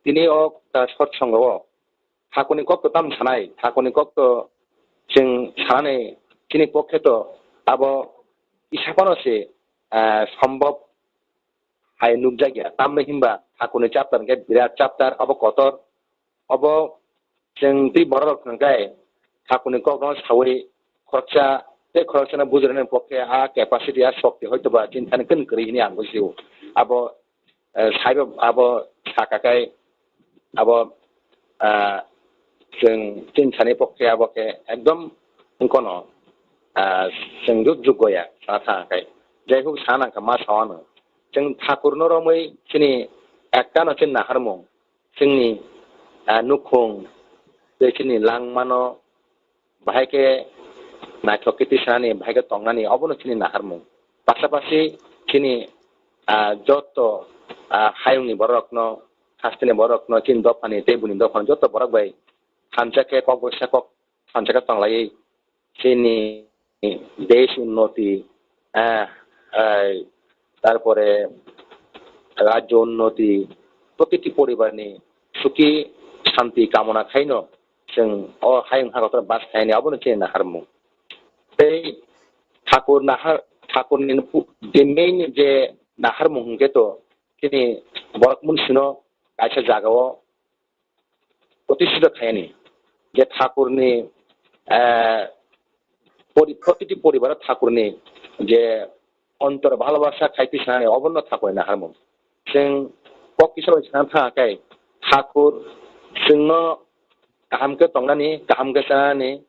Tini o kwthar satsongo o Thakurni kok to tam sanai, Thakurni kok to chwng sanani chini pokhe to abo isa phano se, ah, sombhob hai nukjakya. Tamni hinba Thakurni chapter hwnkhe birat chapter, abo kotor, abo chwng tei borok rok hwnkhe Thakurni kok no sawi khoroksa tei khoroksano bujinani pokhe a capacity, a shokti hoitoba chini thani kwrwi hinwi ang bujio. Abo eh, saibo abo saka khe abo, ah, chwng chini thani pokhe abo khe ekdom wngkono, ah, chwng jut jut goya sana thang khe. Jai huk sana kha ma sawano. Chwng Thakurno romwi chini ekkano chini naharmung, chini, ah, nukhung tei chini langmano bahai khe naithok khe tisanani, bahai khe tongnani, obono chini naharmung. Pasapasi chini, ah, joto, ah, hayungni borokno, hasteni borokno, chini dophani tei buini dophani joto borok bai thansa khe kok boisa kok thansa khe tonglaiwi chini desh unnoti, ah, ah, tarpore rajyo unnoti, protiti poribarni suki shanti kamona khaino chwng o hayung hakotoro bas khaini, abono chini naharmung. Tei Thakur nahar, Thakurni pu-, je main je naharmung hwnkhe to chini borok munsino kaisa jagao protishito khaini je Thakurni, eh, pori-, protiti poribaro Thakurni je ontor bhalobasa khai tisanani, obono Thakurni naharmung. Chwng kok kisa bai sana thang khe Thakur chwngno kaham khe tongnani, kaham khe chanani,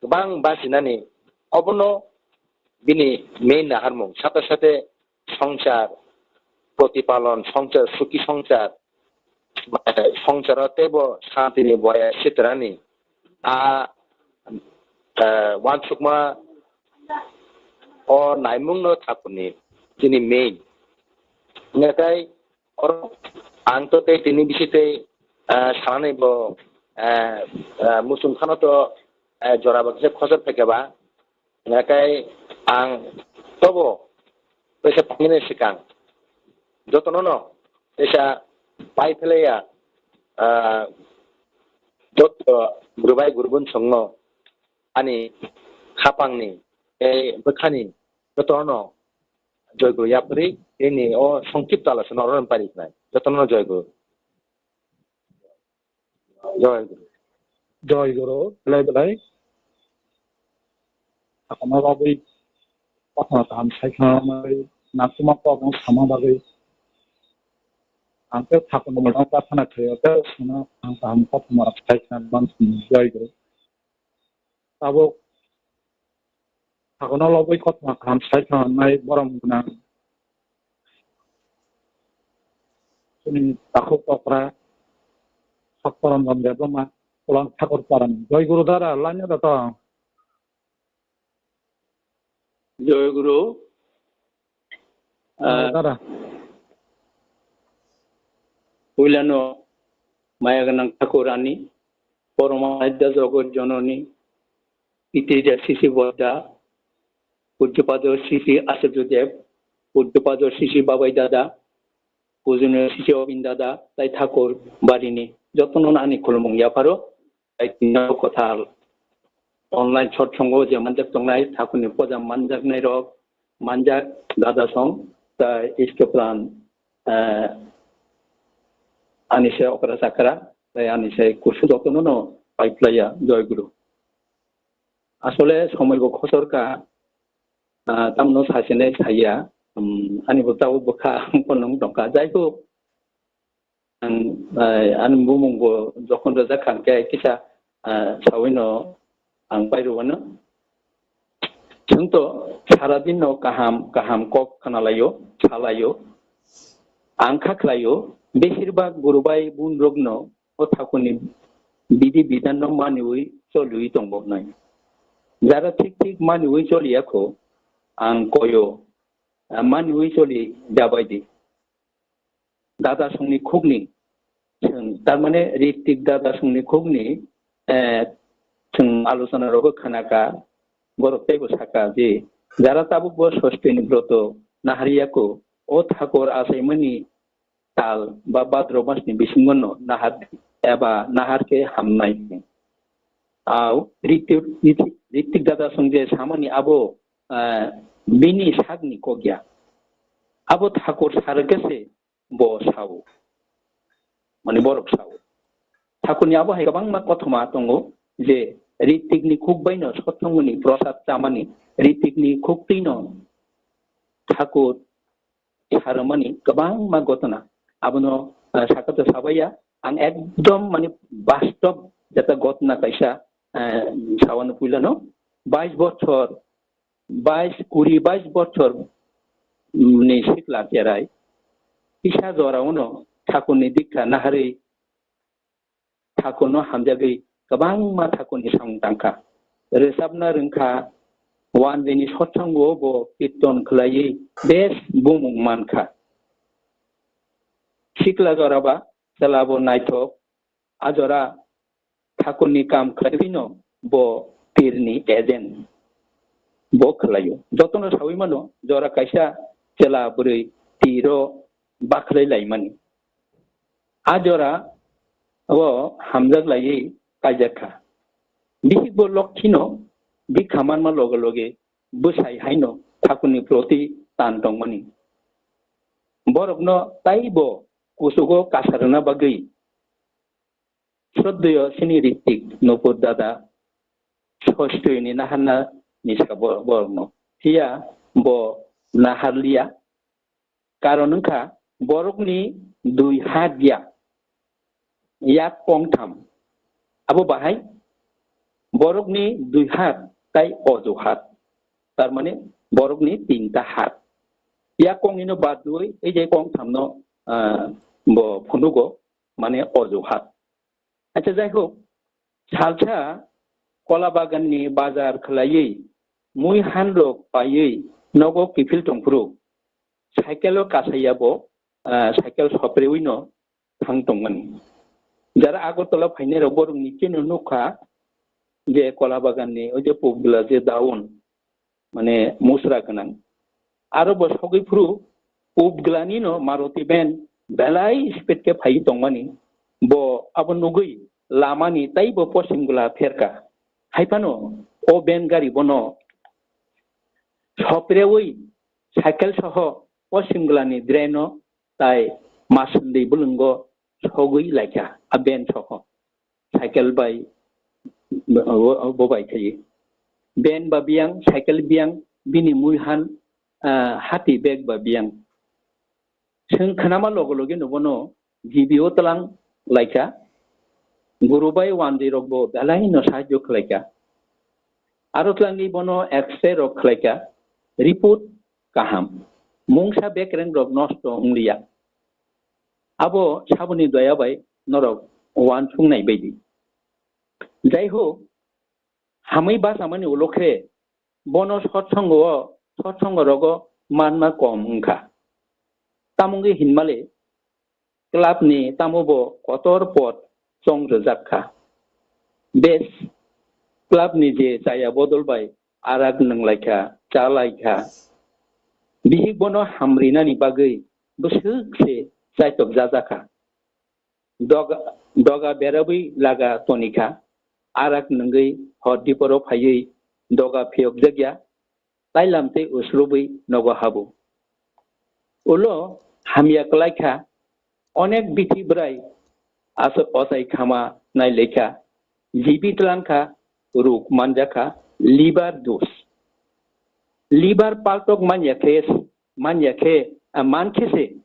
kwbang bachinani, obono bini main naharmung. Sate sate songchar protipalon, songchar, suki songchar, songcharo teibo santini boya sitrani a, eh, uansukma o naimungno Thakurni chini main. Hingkhe oro ang to tei tini bisi tei, eh, sanani bo, eh, eh, muchung khano to, eh, jora bo kisa khosor phaikha ba. Hingkhe ang tobo teisa phainani swkang jotono no teisa pai phlaiya, ah, joto guru bai guru bun songno ani khapangni tei bwkhani jotono joy guru yapri tini o songkip tala se norok pari khnai jotono joy guru. Joy Guru. Joy Guru, belai belai. Sakano bagwi, kothoma kaham sai khna bagwi, nansukma kokno sama bagwi. Ang khe sakano mono prathana khlaio, khe sono ang kaham kothoma sai khna bagwi. Joy Guru. Tabuk Sagono lobwi kothoma kaham sai thangnai borom gwnang chini takhuk okra Soktoranjan Debbarma, Kulang Thakur Parani. Joy Guru dada, laina da tong. Joy Guru. Ah, dada. Puilano maya gwnang Thakur Rani, Poromaraida Jogot Jononi, Pitrida Sisi Bodda, Pujjapado Sisi Acharya Dev, Pujjapado Sisi Babai Dada, Pujuniyo Sisi Obin Dada, tai Thakur Barini, jotono ani khulumung yapharo, tai tini o kwthal online satsongo je manjak tongnai, Thakurni poja manjaknai rok, manjak dada song, tai iskepran, eh, ani se okra chakra, tai ani se kusu jotono no paiplaiya, Joy Guru. Asole somoi bo khosor ka, ah, tamno sasinai saya, um, ani bo tabuk bwkha phonung tongkha. Jai hok, ang, ah, ani bumung bo jokhon rwjak kha hwnkhe kisa, ah, sawino ang pairwano. Chwng to sara din no kaham kaham kok khna laio, sa laio, ang kha khlaio, besirbak guru bai bun rok no o Thakurni bidi bidan no maniwi choliwi tongbo hnai. Jara thik thik maniwi choliya kho, ang koyo, ah, maniwi choli jabai di. Dada songni khukni, chwng, tar mane Ritik Dada songni khukni, eh, chwng alochona rogo khna kha, borok teibo saka je, jara tabuk bo Sostini broto nahariya kho, o Thakur achaimani tal ba Bhadro masni bisingo no nahar eba nahar khe hamnai. Au Ritik, Ritik, Ritik Dada song je samani abo, ah, bini sakni kokya. Abo Thakur sarwkhe se bo sao. Mani borok sao. Thakurni abo hai kwbangma kothoma tongo je Ritikni khuk baino sothongmani prosad chamani, Ritikni khuk twino Thakur sarwmani kwbangma gotona. Abono, ah, sakha to sabaiya. Ang ekdom mani bastob jeta gotona kaisa, ah, sawano puilano. Bais bochor, bais, kuri bais bochor, mm, ni sikla cherai. Kisa jora uno Thakurni dikha naharwi Thakurno hamjagwi kwbangma Thakurni samung tangkha. Rwchapna rwngkha, wanjwini sotsongo bo kirton khlaiwi bes bumung mankha. Sikla jora ba chwla bo naithok, a jora Thakurni kam khlaiwino bo tirni agent bo khlaio. Jotono sawi mano, jora kaisa chwla bwrwi tiro bakhlai laimani. A jora o hamjak laiwi kaijak kha. Bihik bo Lokkhino bikha manma loge loge bwsai haino Thakurni proti tan tongmani. Borokno taibo kuchugo kasa rwna bagwi Sroddheyo chini Ritik Nupur Dada Sostini naharna ni saka bo-, borokno. Phiya bo naharliya. Karon wngkha borokni dui hat ya, yak kongtham. Abo bahai borokni dui hat tai oju hat. Tar mane borokni tinta hat. Yak kongnino badwi ei je kongthamno, ah, bo phunugo, mane oju hat. Acha, jai hok, salsa Kola Baganni bazar khlaiwi mui han rok paiwi nogo kiphil tongphuru, cycle o kasaiya bo, ah, cycle soprewi no thang tongmani. Jara Agartala phainai rok borok ni chini nukha je Kola Baganni o je Pubgla je down, mane musra gwnang. Aro bo sogwi phuru Pubglani no Maruti van belai speed khe phaiwi tongmani. Bo abo nugwi lamani taibo Poschim Gla pherka. Haiphano o van gari bono soprewi cycle soho Poschim Glani drain o tai masundwi bwlwngo sogwi laikha a van soho. Cycle bai bo, bo bai khayi. Van ba biyang, cycle biyang, bini mui han, ah, hati bag ba biyang. Chwng khnama logo logi no bono G B O tlang laikha. Guru bai wanjwi rok bo belai no sahajyo khlaikha. Aro tlangwi bono X-ray rok khlaikha. Report kaham. Mungsa bekreng rok nosto wngliya. Abo saboni doya bai norok uansuk nai baidi. Jai ho, hamwi bachamani ulo khe bono sotsongo, sotsongo rogo manma kom wngkha. Tamo wngwi hinmale club ni tamo bo kotor pot chong rwjak kha. Bes club ni je chaya bodol bai arak nwng laikha, cha laikha. Bihik bono hamrinani bagwi bwswk se chaitok jajakha. Doga, doga berabwi laga tonikha, arak nwngwi hor diporo phaiwi doga phiyokjakya, tailam tei usrubwi nogo habo. Ulo hamya kwlaikha, onek bithi bwrai aso-, ochai khama nailaikha, jibi twlangkha, ruk manjakha, liver dos. Liver paltok manya khe, manya khe, ah, man khe se,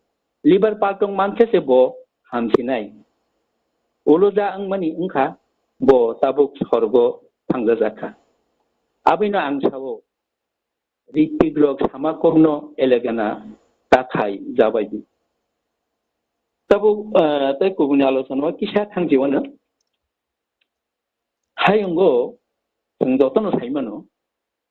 liver paltok man khe se bo hamsinai. Ulo ja wngmani wngkha, bo tabuk sorgo thangjajakha. Abino ang sao, Ritik rok sama kokno elegana ta khai jabaidi. Tabuk, ah, tei kubuni alochana o kisa thangjiwano. Hayungo chwng jotono saimano,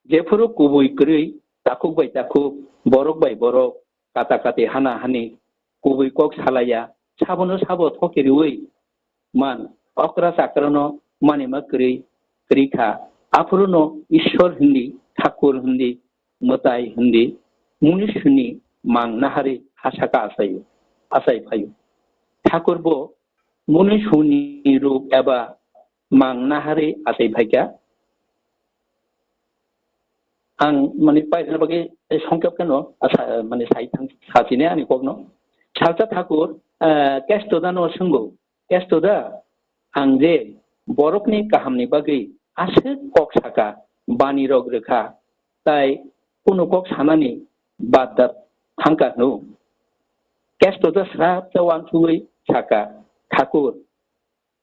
jephuru kubui kwrwi takhuk bai takhuk, borok bai borok, kata kati hana hani, kubui kok salaiya, sabono sabo thoki riwi man, okra chakrano manima kwrwi, kwrwi kha. Aphuruno Ishwar hindi, Thakur hindi, Mwtai hindi, Munishuni mang nahari hasaka asayo, asai phayo. Thakur bo Munishuni rup eba mang nahari asai phaikha. Ang mani paithakna bagwi songkep kheno asa, mani sai thang sachine ani kokno. Salsa Thakur, eh, Kesto dano swngo, Kesto da, ang je borokni kahamni bagwi aswk kok saka, bani rok rwkha, tai kunu kok sanani bad da thangkha hwnwi. Kesto da srap ta wansugwi saka, Thakur,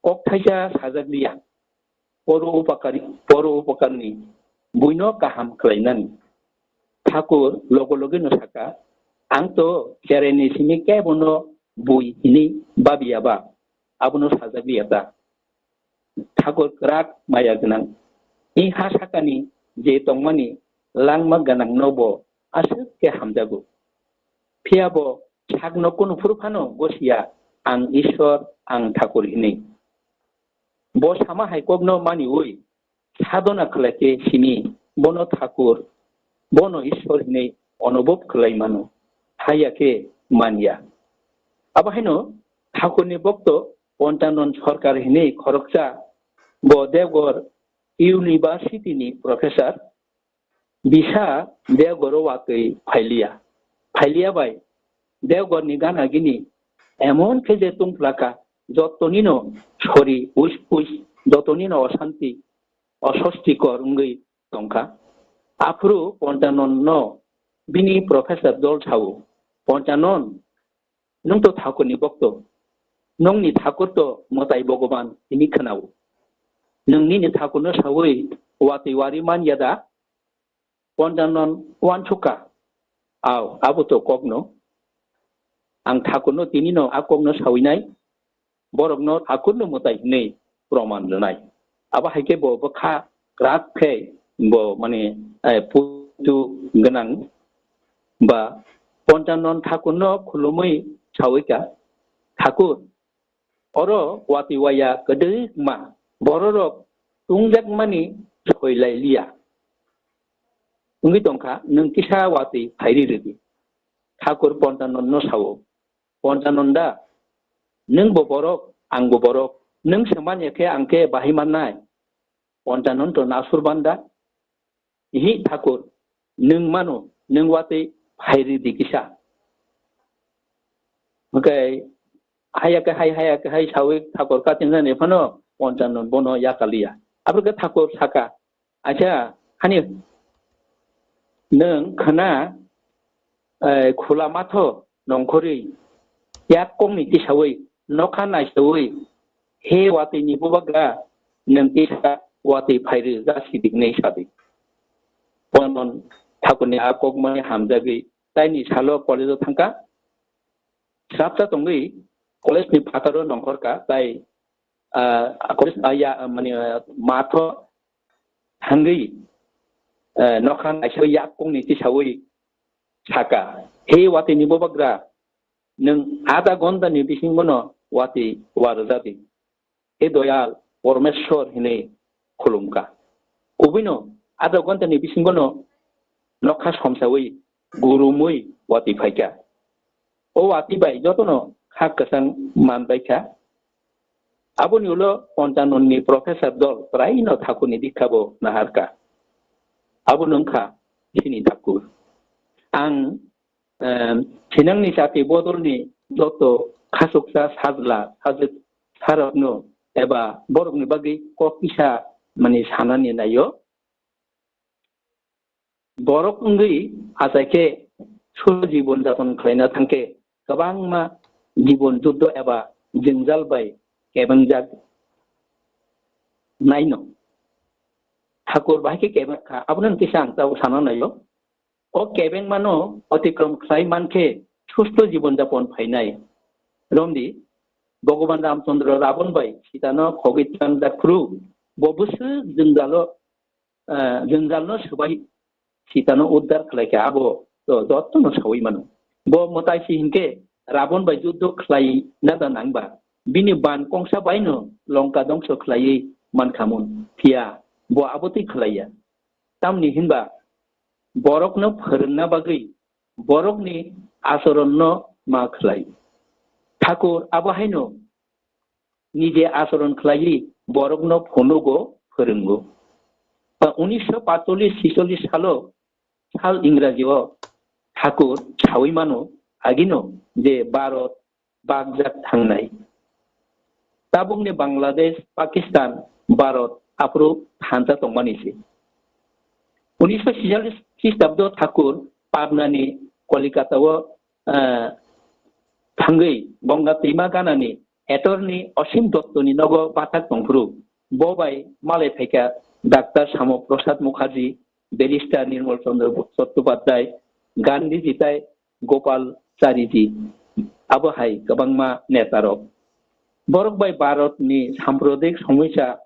kok thaisa sajak liya, poro upakari, poro upakarni buino kaham khlainani. Thakur logo logi no saka, ang to cherai ni simi kebo no bui hini babiya ba, abono sajak liya ta. Thakur kwrak maya gwnang. I ha sakani je tongmani langma gwnang no bo aswk khe hamjago. Phiya bo sakno kunu phuru phano gosiya, ang Ishwar, ang Thakur hini. Bo sama hai kokno maniwi sadhona khlai khe simi bono Thakur, bono Ishwar hinwi onobhob khlai mano, haiya khe manya. Abo haino Thakurni bokto Ponchanon Sarkar hinwi khoroksa, bo Devgor University ni professor, bisa Devgoro watwi phailiya. Phailiya bai Devgorni gana gini emon khe je tungphlaka, jotonino sori uis uis, jotonino osanti, osostikor wngwi tongkha. Aphuru Ponchanon no bini professor dol sao, Ponchanon, nwng to Thakurni bokto. Nwngni Thakur to Mwtai Bhogoban hini khwnao. Nwng nini Thakurno sawi watwi wari man ya da? Ponchanon wansukha. Ao, abo to kokno. Ang Thakurno tinino a kokno sawinai. Borokno Thakurno Mwtai hinwi proman rwnai. Abo hai khe bo bwkha kwrak khe bo mane, eh, putu gwnang ba Ponchanon Thakurno khulumwi sawi kha, Thakur, oro watwi waya kwdwkma bororok tungjakmani soi lai liya. Wngwi tongkha, nwng kisa watwi phairi rwdi. Thakur Ponchanon no sao, Ponchanon da, nwng bo borok, ang bo borok, nwng se manya khe ang khe bahai mannai? Ponchanon to nasur banda. Ihi Thakur, nwng mano, nwng watwi phairi di kisa. Hwnkhe haya khe hai, haya khe hai sawi Thakur katingjani phano Ponchanon bono yakaliya. Abro khe Thakur saka, acha, hani nwng khwna, eh, khula matho nongkhorwi, yak kokni tisawi, nokha naisawi, he watwi ni bubagra, nwng tisa watwi phairi ja sidik nei sadi. Ponchanon Thakurni a kokmani hamjagwi, taini salo college-o thangkha. Srapsa tongwi college-ni phataro nongkhorkha, tai, ah, college, ah, ya, mani, ah, matho thangwi, eh, nokha naisai yak kokni tisawi saka, "He watwi ni bubagra, nwng adha ghonta ni bisingo no watwi warwjadi. He doyal, Pormeshwar," hinwi khulumkha. Kubui no adha ghonta ni bisingo no nokha somsawi gurumwi watwi phaikha. O watwi bai jotono hak kwchang man bai kha. Aboni ulo Ponchanonni professor dol praino Thakurni dikha bo nahar kha. Abo wng kha chini Thakur. Ang, em, sinangni chati bodolni joto khasuksa sajla, sajwk sarokno eba borokni bagwi kok kisa mani sanani naio. Borok wngwi achai khe sulo jibon japon khlaina thang khe kwbangma jibon juddo eba jwngjal bai kebengjak naino. Thakur bahai khe kebeng kha, abono kisa ang tabuk sana naio. O kebengmano otikrom khlai man khe susto jibon japon phainai. Romdi, Bhogoban Ramchandra Rabon bai Sitano khogwi tlangjak phuru, bo bwswk jwngjalo, eh, jwngjalno swbai Sitano uddar khlai kha, abo to jotono saui mano. Bo mwtai si hinkhe Rabon bai juddo khlai nada nangba, bini ban kongsa baino Longka dongso khlaiwi mankhamun, phiya bo abotwi khlaiya. Tamni hinba borokno phwrwngna bagwi borokni achoronno ma khlai. Thakur abo haino nije achoron khlaiwi borokno phunugo, phwrwngo. Ba unisho patchollish chisollish salo, sal Ingraji o Thakur saui mano, agino je Bharat bakjak thangnai. Tabukni Bangladesh, Pakistan, Bharat aphuru thansa tongmani se. Unisho sijallis Khristabdo Thakur Pabnani Kolikata o, ah, thangwi Bonga twima ganani attorney Osim Dottoni nogo bathak tongphuru. Bo bai malai phaikha Doctor Samo Prasad Mukherjee, Barrister Nirmal Chandra Chattopadhyay, Gandhiji tai Gopal Chariji, abo hai kwbangma netarok. Borok bai Bharatni samprodaik somosya,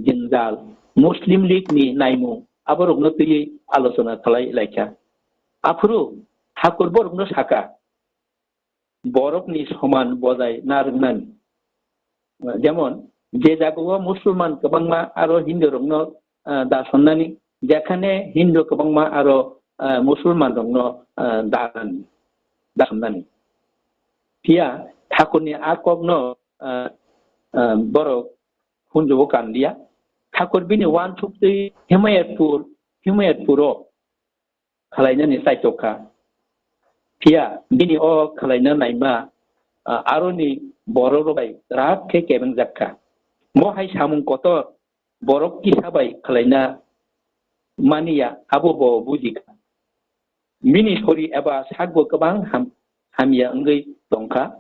jwngjal, Muslim League ni naimung, aborokno twiwi alochona khlai laikha. Aphuru Thakur borokno sakha, borokni soman bojai na rwngnani. Jemon, je jagao Musulman kwbangma aro Hindu rokno, ah, da sonnani, jekhane Hindu kwbangma aro, ah, Musulman rokno, ah, da rwnani, da sonnani. Phiya Thakurni a kokno, ah, ah, borok hunjugo kanliya. Thakur bini uansuk twi Himayatpur, Himayatpuro khlainani chaitok kha. Phiya bini o khlaina naima, ah, aroni borok rok bai rak khe kebengjak kha. Mo hai samung kotor borok kisa bai khlaina maniya, abo bo buji kha. Bini sori eba sakbo kwbang ham-, hamya wngwi tongkha.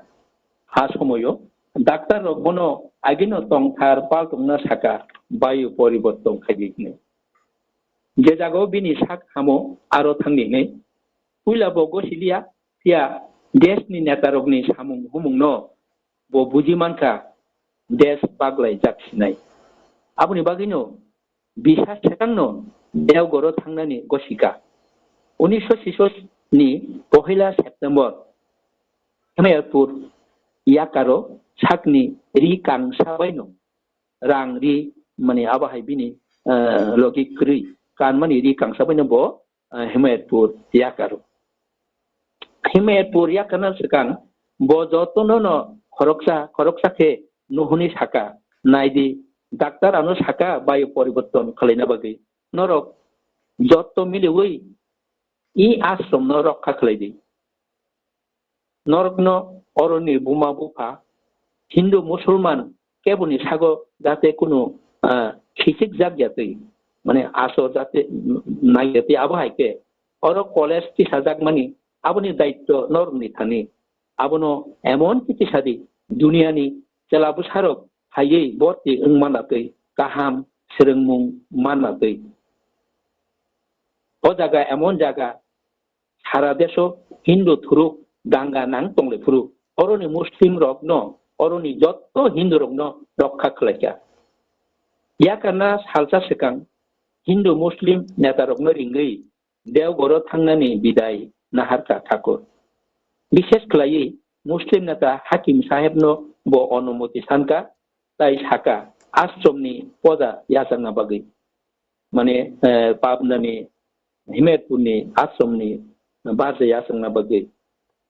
Ha somoyo doctor rok bono agino tongthar paltongna saka, bayu poriborton khaidi hwnwi. Je jagao bini sak hamo aro thangdi hwnwi. Puila bo gosiliya, phiya desni netarokni samung humungno bo buji mankha, des baglai jak sinai. Aboni bagwino bisa swkangno Deogoro thangnani gosika. Unisho chisollish ni pohila September Himayatpur yakaro sakni ri kangsa baino rang ri mani abo hai bini, eh, logi kwrwi kanmani ri kangsa baino bo, eh, Himayatpur yakaro. Himayatpur yakarna swkang bo jotono no khoroksa, khoroksa khe nuhuni saka, "Naidi, doctor ano saka bayu poriborton khlaina bagwi. Norok jotto miliwi i ashramno rokha khlaidi." Norokno oroni buma bupha, Hindu Musulman keboni sago jate kunu, ah, khichik jak yatwi, mane asor jate nai yatwi, abo hai khe oro college tisajak mani, aboni daityo norokni thani. Abono emon khe tisadi, duniani chwla bwsarok haiwi borti wng manatwi, kaham swrwngmung manatwi. O jaga emon jaga, sara deso Hindu thuruk danga nang tonglaphuru, oroni Muslim rokno, oroni jotto Hindu rokno rokha khlaikha. Yakarna salsa swkang Hindu Muslim neta rokno ringwi Deogoro thangnani bidai naharkha Thakur. Bishes khlaiwi Muslim neta Hakim sahebno bo onumoti sankha, tai saka, ashramni poja yachakna bagwi. Mane, eh, Pabnani Himayatpurni ashramni barja yachakna bagwi.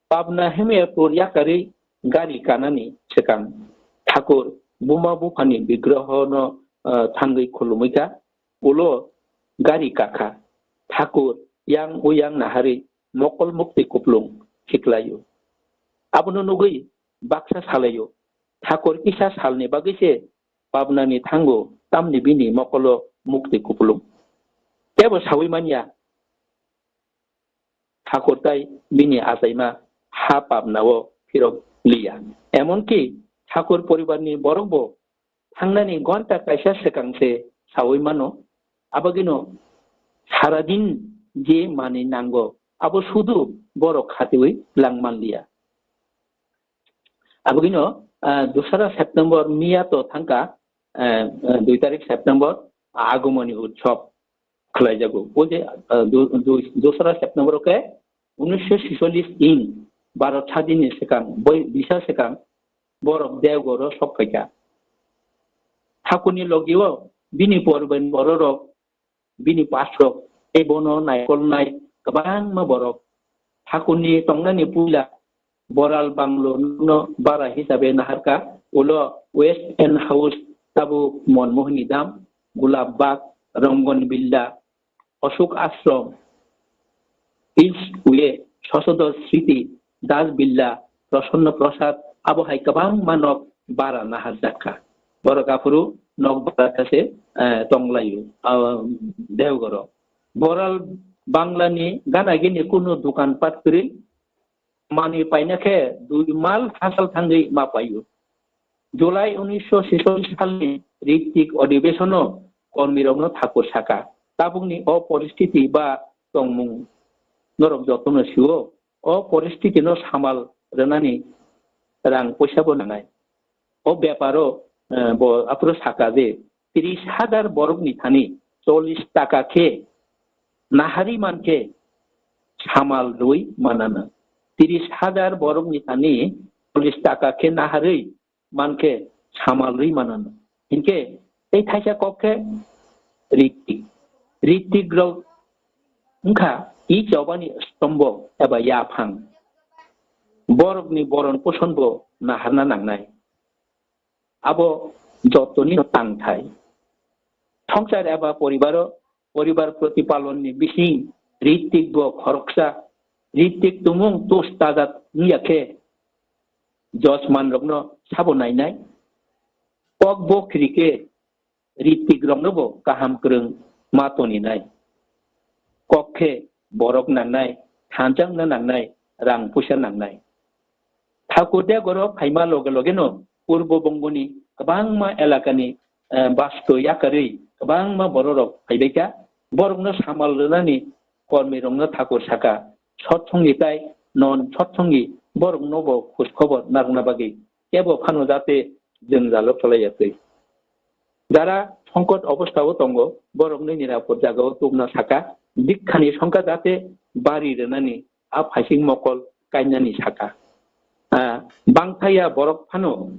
Pabna Himayatpur yakarwi gari kanani swkang Thakur buma buphani bigrohono, ah, thangwi khulumwi kha. Ulo gari kakha. Thakur yang uyang naharwi mokol mukti kuplung khiklaio. Abono nugwi baksa salaio, Thakur kisa salni bagwi se pabnani thango, tamni bini mokolo mukti kuplung. Tebo sawi manya, Thakur tai bini achaima ha pabnao phirok liya. Emonki Thakur poribarni borokbo thangnani gonta kaisa swkang se sawi mano. Abagino saradin je manwi nango, abo sudu borok khatiwi lang manliya. Abagino, ah, dusra September miya to thangka, ah, ah, dui tarik September, Agumoni Utsob khlaijago. O je, ah, du-, du-, dusra September o khe unisho sicholish ing Bharat sadinni swkang boi bisa swkang borok Dewgoro sok phaikha. Thakurni logio bini porben bororok, bini pasrok, tei bono naikolnai kwbangma borok. Thakurni tongnani puila Boral Banglo no bara hisabe naharka, ulo West End House, tabuk Monmohini Dam, Gulab Bagh, Rangon Villa, Ashok Ashram, East Way, Sosodor City, Das Villa, Prasanna Prasad, abo hai kwbangma nok bara naharjakha. Borok aphuru nok bara kha se, eh, tonglaio, ah, Dewgoro. Boral Banglani gana gini kunu dukan pat kwrwi, manwi paina khe dui mal hachal thangwi ma paio. July unisho sicholish salni Ritik Odhibesono kormirokno Thakur saka, tabukni o poristiti ba tongmung norok jotono sio. O poristitino samal rwnani rang poisabo nangnai. O beparo, eh, bo aphuru saka je, tris hajar borokni thani chollish taka khe naharwi mankhe samal rwi manana. Tris hajar borokni thani chollish taka khe naharwi mankhe samal rwi manana. Hinkhe tei thaisa kok khe ritik. Ritik rok wngkha i chobani stombo eba yaphang. Borokni boron poson bo naharna nangnai. Abo jotoni tangthai. Songchar eba poribaro, poribar protipalonni bising ritik bo khoroksa, ritik tumung tus tajat wngya khe josman rokno sabo nainai. Kok bo khiri khe ritik rokno bo kaham kwrwng ma toninai. Kok khe borok nangnai, thansa wngna nangnai, rang puisa nangnai. Thakur Degoro phaima loge logeno Purbo Bongoni kwbangma elakani, eh, basto yakarwi kwbangma bororok phaibaikha. Borokno samal rwnani kormirokno Thakur saka, sotsongi tai non sotsongi borokno bo khoj khobor narwkna bagwi kebo phano jate jwngjalo khlaiya twi. Jara songkot obostha o tongo, borokno nirapod jaga o tubuna saka, dikhani songkha jate bari rwnani a phaising mokol kainani saka. Ah, bangthaya borok phano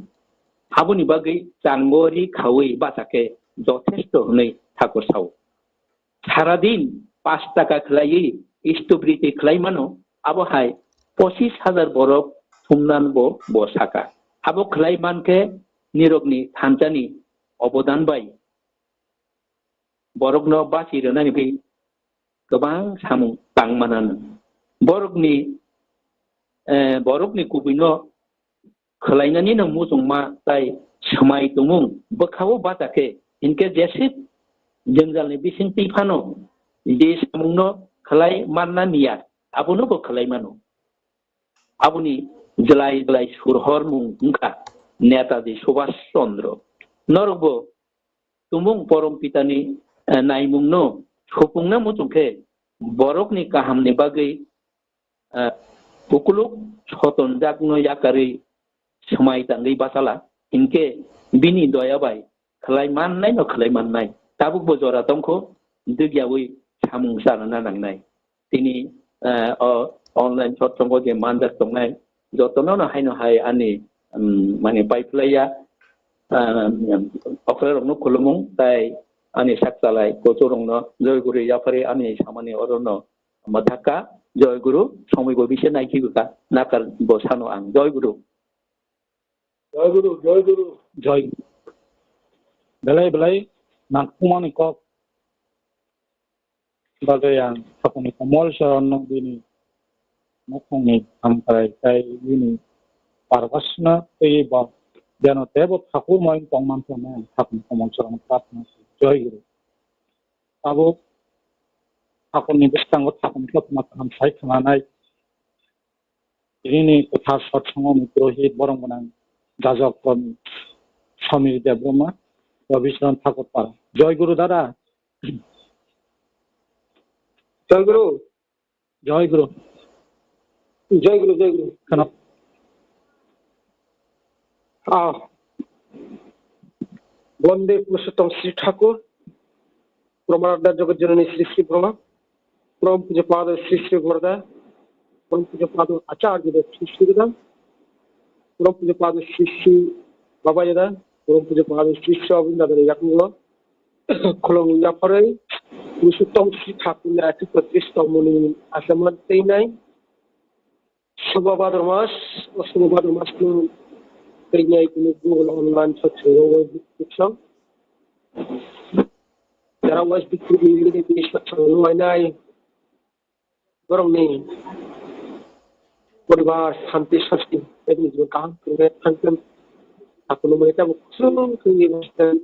aboni bagwi chango ri khaui bachakhe jothesto hwnwi Thakur sao. Saradin pash taka khlaiwi istubriti khlai mano, abo hai pochis hajar borok thumnan bo, bo saka. Abo khlai mankhe nirokni thansani obodan bai borokno bachi rwnani bagwi kwbang samung tang manano. Borokni, eh, borokni kubuino khlainani no muchungma tai swmai tongmung bwkhao bacha khe, hinkhe jeswk jwngjalni bisingtwi phano je samungno khlai manna niya, abono bo khlai mano. Aboni jwlai jwlai surhormung wngkha Netaji Subhash Chandra. Norokbo tumung porom pitani, eh, naimungno supungna muchung khe borokni kahamni bagwi, eh, ukuluk sotonjakno yakarwi swmai tangwi bachala, hinkhe bini doya bai khlai mannaino khlai mannai. Tabukbo jora tongkho, dwgyaui samung chanana nangnai. Tini, eh, o online sotsongo je manjak tongnai, jotono no haino hai ani, um, mane paiphlaiya, ah, okra rokno khulumung, tai ani sak chalai kochorokno joy guri yaphari ani samani orono mwthakka, joy guru, somoi bo bise naikhi bwkha, nakar bo sano ang, joy guru. Joy Guru, Joy Guru. Joy Guru. Belai belai nangkukmani kok bagwi ang Thakuni Komol Soronno bini nukhungni hamkrai tei bini pargasno twiwi bo jeno teibo thakur moyung tongmanthono ang Thakuni Komol Soronno prarthana khlai. Joy Guru. Tabuk Thakurni bwskango Thakurni kothoma kaham sai khwnanai. Tinini kwthar satsangoni purohit borom gwnang jajok Swami Samir Debbarma, Rabicharan Thakur Para. Joy Guru dada. Joy Guru. Joy Guru. Joy Guru, Joy Guru. Kheno. Ah. Bonde Purushottom Sri Thakur, Pramananda Jagat Janani Sri Sri Brahma, Param Puja Pada Sri Sri Varda, Param Puja Pada Acharya Dev Sri Sri Vedanta, Param Puja Pada Sri Sri Baba Yada, Param Puja Pada Sri Sri Abhinanda Yakunglo, Khulung Yapharwi, Purushottom Sri Thakurni athi patris tongmani achaman teinai, Suba Bhadra mas, o Suba Bhadra mas no teinai kunu Google online sot sero o bukchang. Jara West Bikpur ni lidi bini sot sero no ainai. Borokni poribar santi sasti, eboni jibon kaham khe thangthun. Hakunu mani tabo kusung khe ni bwswk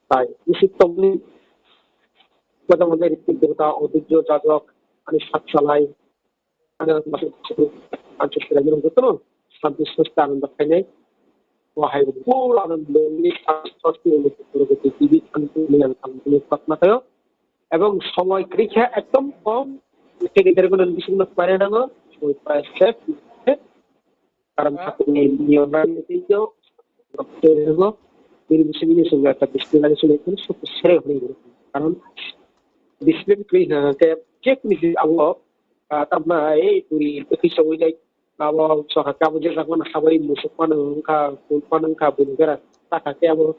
tai. Bisi tongni pada mada ri tik debata odhijjo jajok ani sat salai. Ang masuk, ang sesuai dengan betul. Santi sasti ananda khainai. Wahai pura ananda ni sasti untuk berhubung di antu yang kami ini kuat mata yo. Ebong somoi kwrwi khe ekdom kom, secretary-no bisingno painai nango, somoi prai se, karon thakni niyom rani twiyo, rokto rego, bini bisingni swngo ekta discipline swngo ekdom suk sere hwnwi rego. Karon discipline kwrwi hwnkhe je kunu je abo, ah, tamna ei puri bwkhi sogwi nai, abo soka khe abo je jakmano habwi musuk mano wngkha, kul mano wngkha, buini bera taka khe abo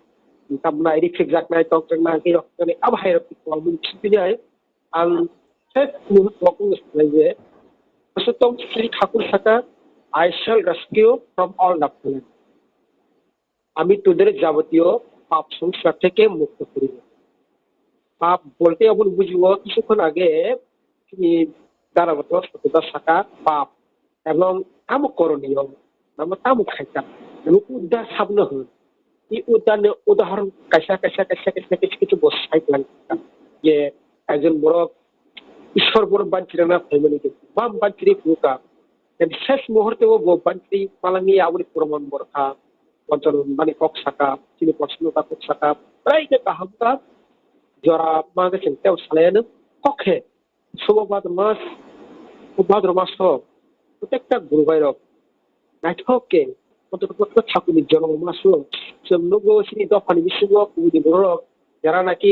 tamna iri phikjaknai, tokjaknai, khe rok khe abo hai rok khe tongmani simi hai ang khe kunu rok wngwi sanai je, Purushottom Sri Thakur saka, "I shall rescue from all the fallen." আমি তোদের যাবতীয় পাপ সংসার থেকে মুক্ত করিব। পাপ বলতে এখন বুঝিব, কিছুক্ষণ আগে তিনি দ্বারাগত সততা থাকা পাপ এবং তামুক করণীয়, আমরা তামুক খাইতাম এবং উদ্ধার সামনে হন। এই উদ্ধার নিয়ে উদাহরণ কাইসা কাইসা কাইসা কাইসা কিছু কিছু বসাই লাগতাম যে একজন বড় ঈশ্বর বড় বাঞ্চিরা না ফাইমানি বাম বাঞ্চিরি ফুকা, শেষ মুহূর্তে ও বাঞ্চিরি পালাঙ্গি আবরি প্রমাণ বরখা, পঞ্চম মানে কক্সাকা, চিনি পশ্চিম কক্সাকা, প্রায় যে কাহামকা জরা মাগে চিন্তাও সালায়ানো কক্ষে শুভ ভাদ্র মাস, ও ভাদ্র মাস হোক, প্রত্যেকটা গুরু ভাইরক, নাইঠক কে, অন্তত প্রত্যেক ঠাকুরের জন্ম মাস হোক, সে লোক সিনি দফানি বিশ্বক, উনি বড় যারা নাকি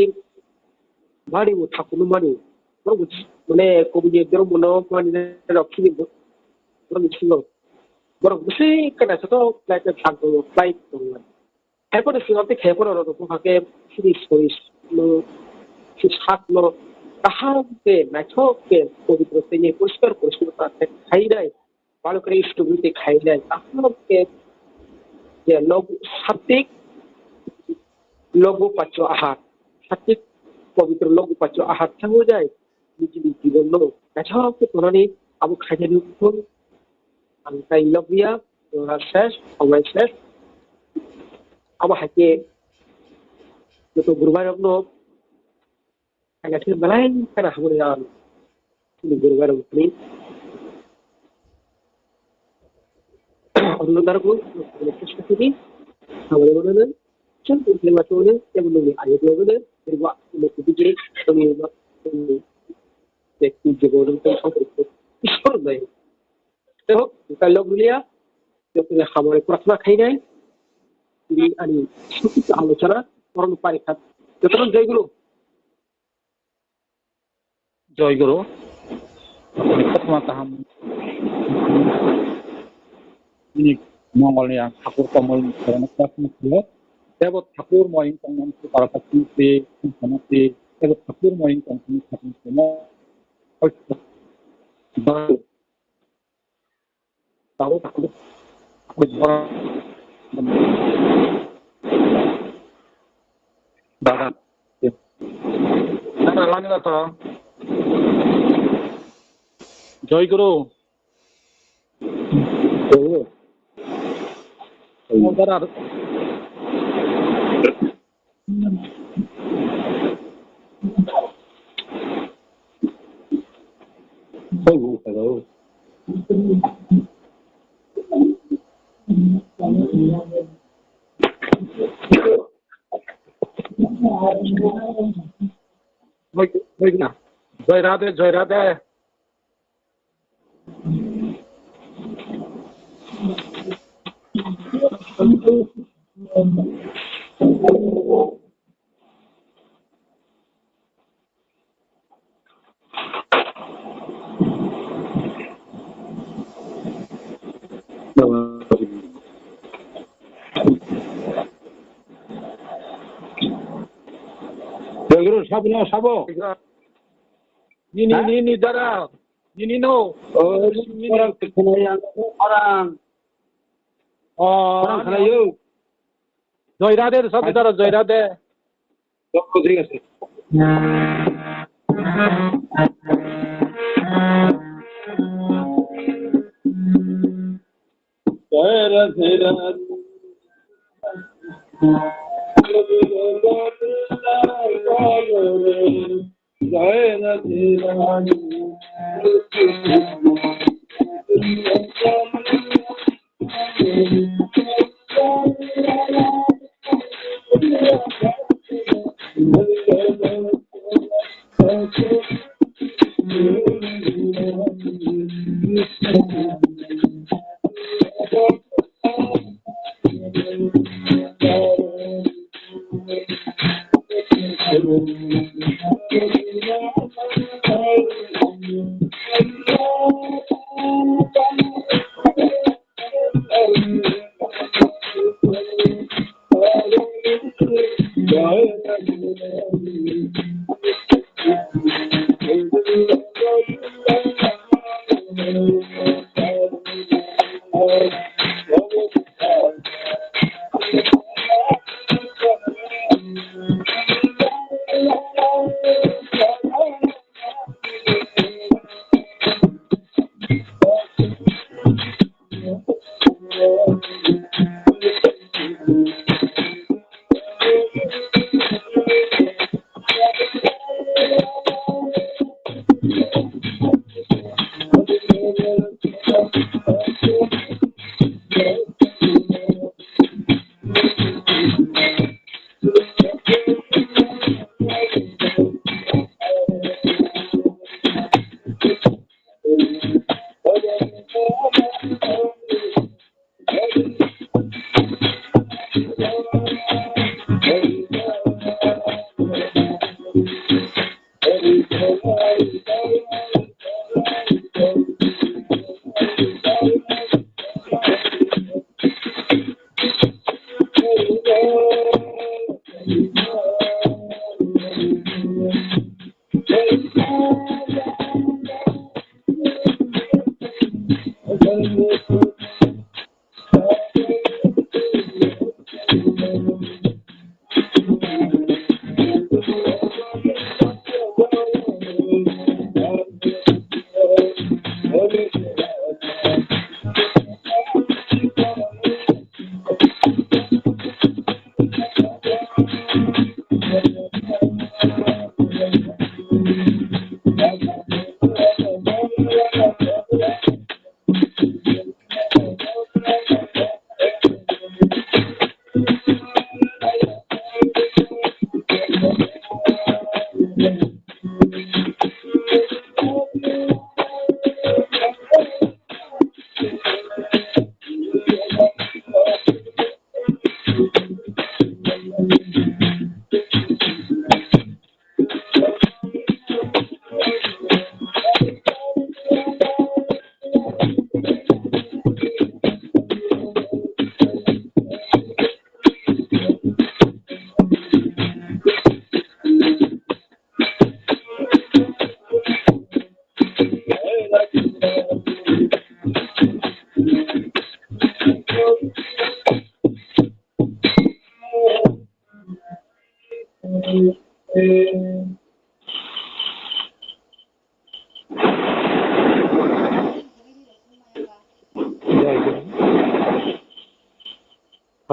mani bo thakuno mani. Borok bo, mane, kobini borok bono mani rok chini bo-, borok ni bisingo. Borok bwswk kana joto flight no thang tongo, flight tongo. Haiphano swngam tei khaiphano rok bwkha khe chini soris no, chini sak no kaham khe naithok khe pobitro tei poriskar porichonnota khe khainai. Balukri stupidity khainai. Aswk khe je log-, sattik logo pacho ahar. Sattik pobitro logo pacho ahar thangwi jai. Nijini jibonno naithok khe tonani abo khainani phun ang tai lobya, ora ses, obai ses. Abo hai khe joto gurbai rokno Kaya khe belai kheno hamari ang. Chini guru bai rok ni. Ono darbo, chini hamari mano no. Chini hamari mano no. Tebo nungni ayuk logo no. Tebo nungni kudu je, nungni, nungni, nungni, nungni, Ishwar nai. Tebo, ka log liya. Tebo hamari prarthana khainai. Ini ani sukit alochana. Orang parikhat. Jotono jai guru. Joy Guru, kothoma kaham. Ini mongol ni ang thakur komol ni korona prarthana khaio. Tebo thakur moyung tongmani se para pachi se, tongmani se, tebo thakur moyung tongmani se, tongmani se. Tabuk, tabuk, tabuk, tabuk, Dada. Dada, lani na to. Joy Guru. Hello. Hello. Dada. Hello, hello. Joy Radhe, Joy Radhe. Belguru, sabo no, sabo. Nini, ha? Nini, dara. Nini no. Oh, nini. Orang khwnayo, orang. Oh, orang khwnayo. Joy Radhe, sabo dara, Joy Radhe.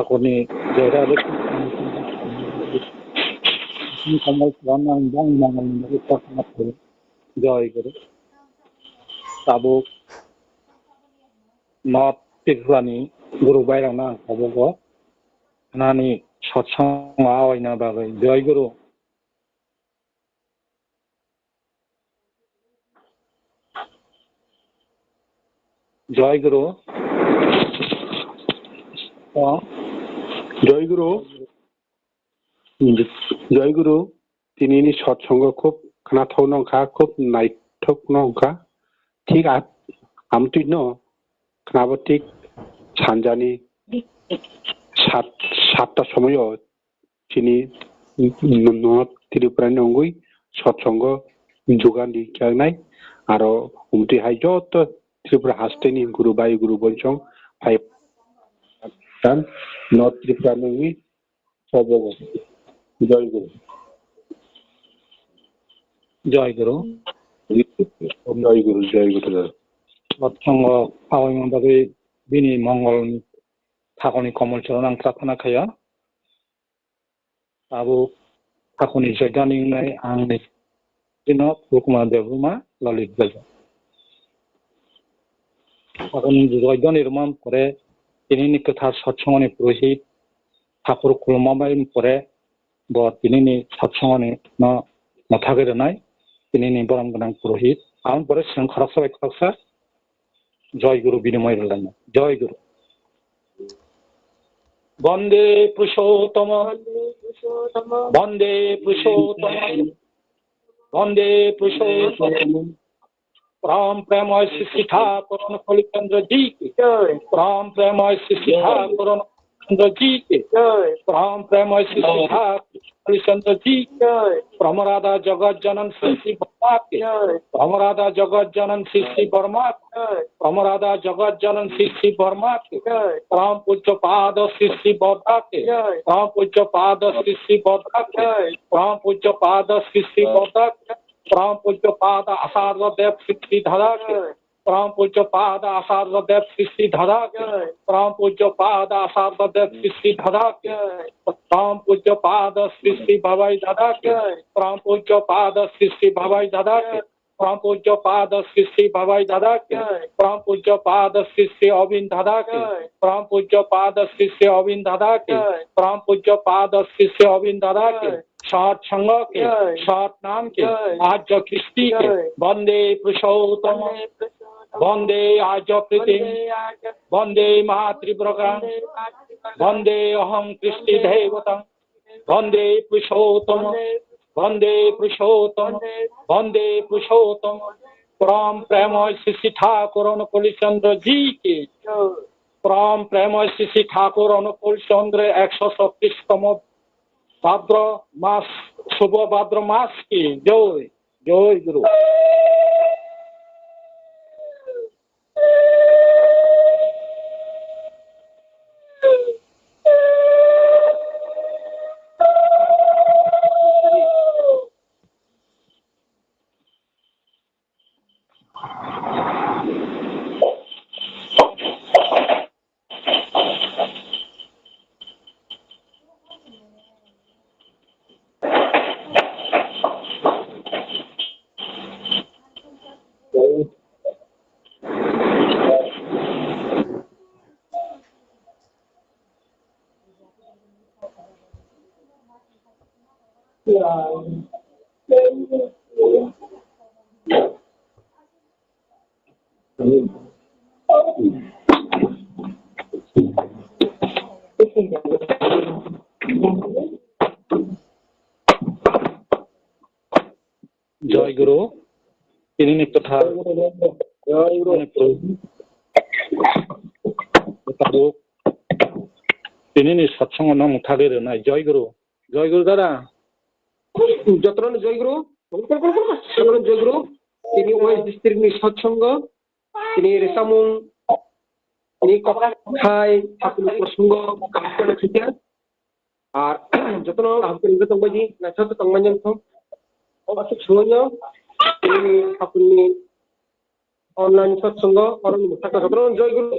Thakurni jera Kamal Saran ang bang mangal ni prarthana khaio. Joy Guru. Tabuk North Tripura ni Guru Bairang no ang tabuk o nani satsang awaina bagwi. Joy Guru. Joy Guru. Oh. Joy Guru. Joy Guru. Tinini satsongo khub khnathokno wngkha, khub naithokno wngkha. Thik a-, amtwino khnabo thik sanjani sat-, satta somoyo chini North Tripura ni wngwi satsongo jugan di khlai nai. Aro umtwi hai joto Tripura hasteni guru bai guru bonsong phai North Tripura ni wngwi sobogo. Joy Guru. Joy Guru. Joy Guru, Joy Guru. Satsongo awaima bagwi bini mongol ni thakurni Komol Charan ang prarthana khaio. Abo thakurni joidani wngnai ang ni bino Purkumar Debbarma Lalit Belaja. Thakurni joidani rwmani pore tinini kwthar satsongoni purohit thakur khulumani pore bo tinini satsongoni no mwthagwi rwnai tinini borom gwnang purohit. Aboni pore chwng khoroksa bai khoroksa Joy Guru binimoi rwlaina. Joy Guru. Bande Purushottam. Bande Purushottam. Bande Purushottam. Param Premay Sri Sri Thakur Anukulichandra Ji ki. Param Premay Sri Sri Thakur Anukulichandra Ji ki. Param Premay Sri Sri Thakur Anukulichandra Ji ki. Param Radha Jagat Janan Sri Sri Bharma ki. Param Radha Jagat Janan Sri Sri Bharma ki. Param Radha Jagat Janan Sri Sri Bharma ki. Param Pujya Pada Sri Sri Bodha ki. Param Pujya Pada Sri Sri Bodha ki. Param Pujya Pada Sri Sri Bodha ki. Param Pujya Pada Acharya Dev Sri Sri Dada ki. Param Pujya Pada Acharya Dev Sri Sri Dada ki. Param Pujya Pada Acharya Dev Sri Sri Dada ki. Param Pujya Pada Sri Sri Babai Dada ki. Param Pujya Pada Sri Sri Babai Dada ki. Param Pujya Pada Sri Sri Babai Dada ki. Param Pujya Pada Sri Sri Arvind Dada ki. Param Pujya Pada Sri Sri Arvind Dada ki. Param Pujya Pada Sri Sri Arvind Dada ki. Sat Sangha ki, Sat Nam ki, Arya Kristi ki. Bande Purushottam, Bande Arya Pritim, Bande Mahatripuraka, Bande Aham Kristi Devatam, Bande Purushottam, Bande Purushottam, Bande Purushottam. Param Premay Sri Sri Thakur Anukul Chandra Ji ki. Param Premay Sri Sri Thakur Anukul Chandra eksho chhattish tomo Bhadra mas, Shubha Bhadra mas ki. Joy, Joy Guru. Joy Guru, tinini kwthar, Joy Guru. Ani Prabhu, tabuk tinini satsongo no mwthagwi rwnai. Joy Guru, Joy Guru dada. Jotono Joy Guru, jotono Joy Guru, tini West District ni satsongo, tini rwchapmung ni kok khai, hakuni prosango, Ar jotono kaham kwrwngwi tongbaidi, naithok tongmani wngthok. O aswk swngwino, tini haphurni online satsongo, oroni mwsakha jotono Joy Guru.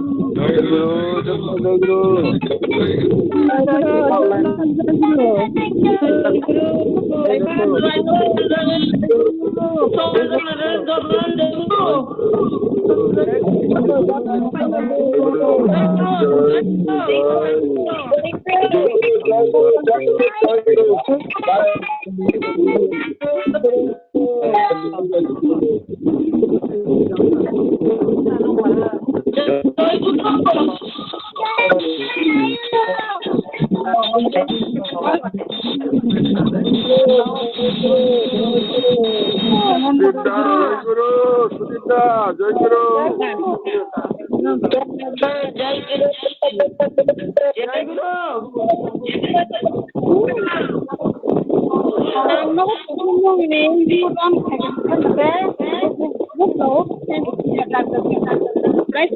Jai Guru, jai Guru. Sudipta, jai guru, Sudipta, jai guru. Jai guru.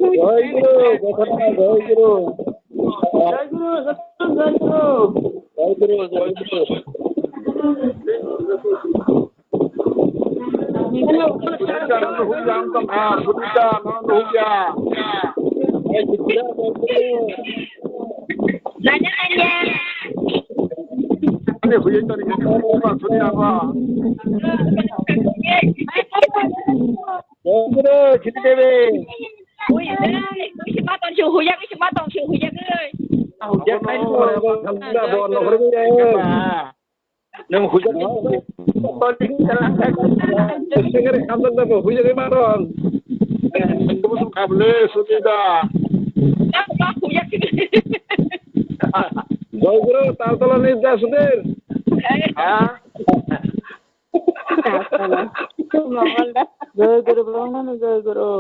Jai guru, jai guru. Jai guru, jai guru. Jai guru, jai guru. Jai guru, Chiti Devi. Ui, ui, si matong si huyak, si matong si huyak, ui. Huyak nai, bo, bo, bo, bo, bo, bo. Nwng huyak. Sengkere khamjak da bo, huyak ma rong. Khamle, Sudipta. Nwng ba huyak. Jai Guru, Taltola ni ja Sudhir. Ha? Jai Guru, Brahmana Jai Guru.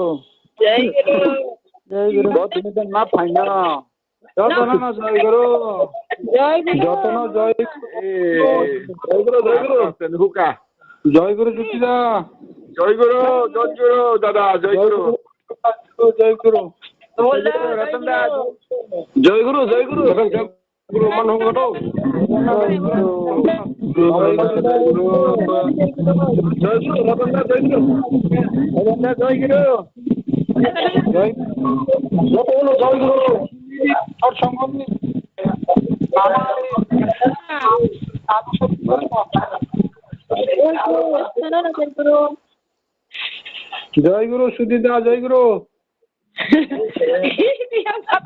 Jai Guru. Jai Guru. Jai Guru. Jotono no Jai Guru. Jai Guru. Jotono Jai Guru. Jai Guru, Jai Guru. Huka. Jai Guru Jyotida. Jai Guru, Jai Guru, dada, Jai Guru. Jai Guru. Jai Guru, Ratan da. Jai Guru, Jai Guru. Jai Guru, man hung gato. Jai Guru, Ratan da, Jai Guru. Ratan da, Jai Guru. Jai, Jai Guru. Jai Guru. Jai Guru, Sudhir da, Jai Guru.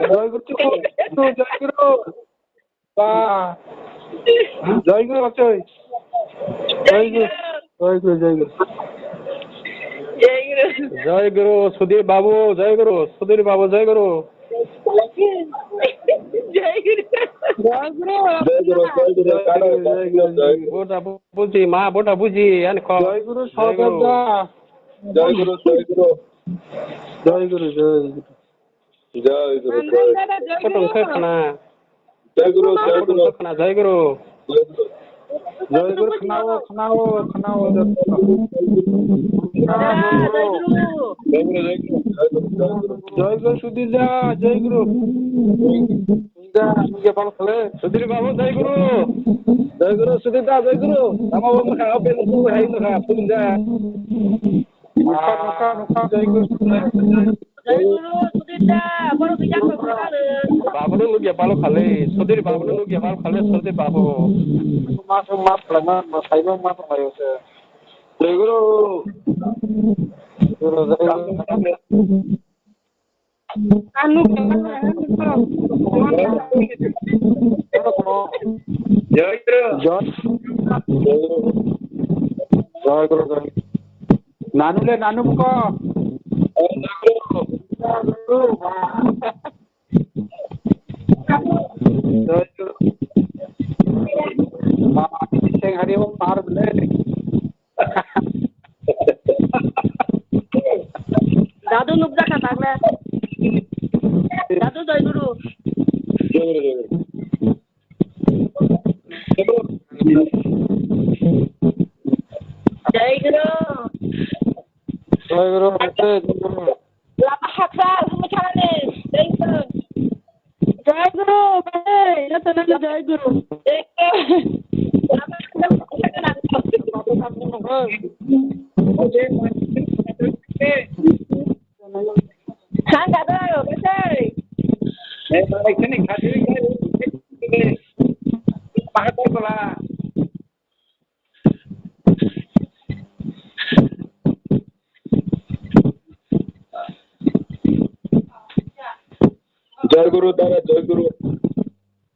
Jai Guru, Jai Guru. Ba. Jai Guru, Akshay. Jai Guru, Jai Guru, Jai Guru. Jai Guru. Jai Guru, Sudhir Babu, Jai Guru, Sudhir Babu, Jai Guru. Jai Guru. Jai Guru, Jai Guru, Jai Guru. Bota buji, ma, bota buji, ani kho. Jai Guru, Jai Guru. Jai Guru, Jai Guru. Jai Guru, Jai Guru. Jai Guru, Jai Guru. Kotong khe khna. Jai Guru, Jai Guru. Kotong khe khna, Jai Guru. Jai Guru, khna o, khna o, khna o, Jai Guru. Jai Guru, Jai Guru, Jai Guru. Jai Guru, Sudhir da, Jai Guru. Da, ya bal khale. Sudhir Babu, Jai Guru. Jai Guru, Sudhir da, Jai Guru. Tamo bo mkha, open tu hai mkha, pun da. Nukha, nukha, nukha, Jai Guru. Jai Guru, Sudhir da, boro bijak ko khale. Babu no nugya balo khale, Sudhir Babu no nugya balo khale, Sudhir Babu. Ma, ma, ma, ma, ma, sai ma, ma, ma, ma, Jai Guru. Guru, Jai Guru. Anu, Jai Guru. Jai Guru, Jai Guru. Nanu le, nanu buko. Jai Guru. Mama, seng hari mo par bele. Dadu nukjakha takle. Dadu Jai Guru. Jai Guru, Jai Guru. Jai Guru. Jai Guru, Jai Guru. Lama haksa, humi khanani. Jai Guru. Jai Guru, Jai. Jai Guru. Sangha do, besai. Jai Guru, dada, Jai Guru.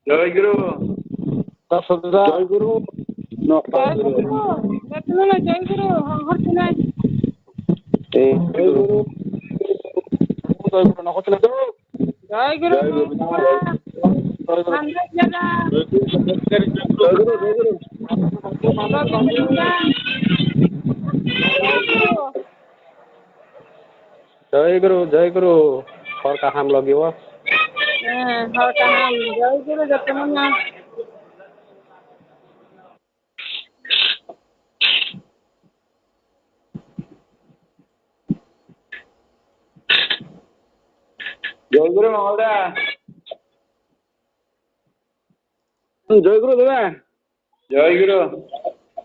Jai Guru. Jai Guru. Jai Guru. Jai Guru. Jai Guru. Jai Guru. Jai Guru. Jai Guru. Jai Guru. Jai Guru. Jai Guru. Jai Guru. Jai Guru, Jai Guru. Hor kaham logi o. Eh, hor kaham. Jai Guru, joto manya. Jai Guru, Mangol da. Jai Guru, dada. Jai Guru.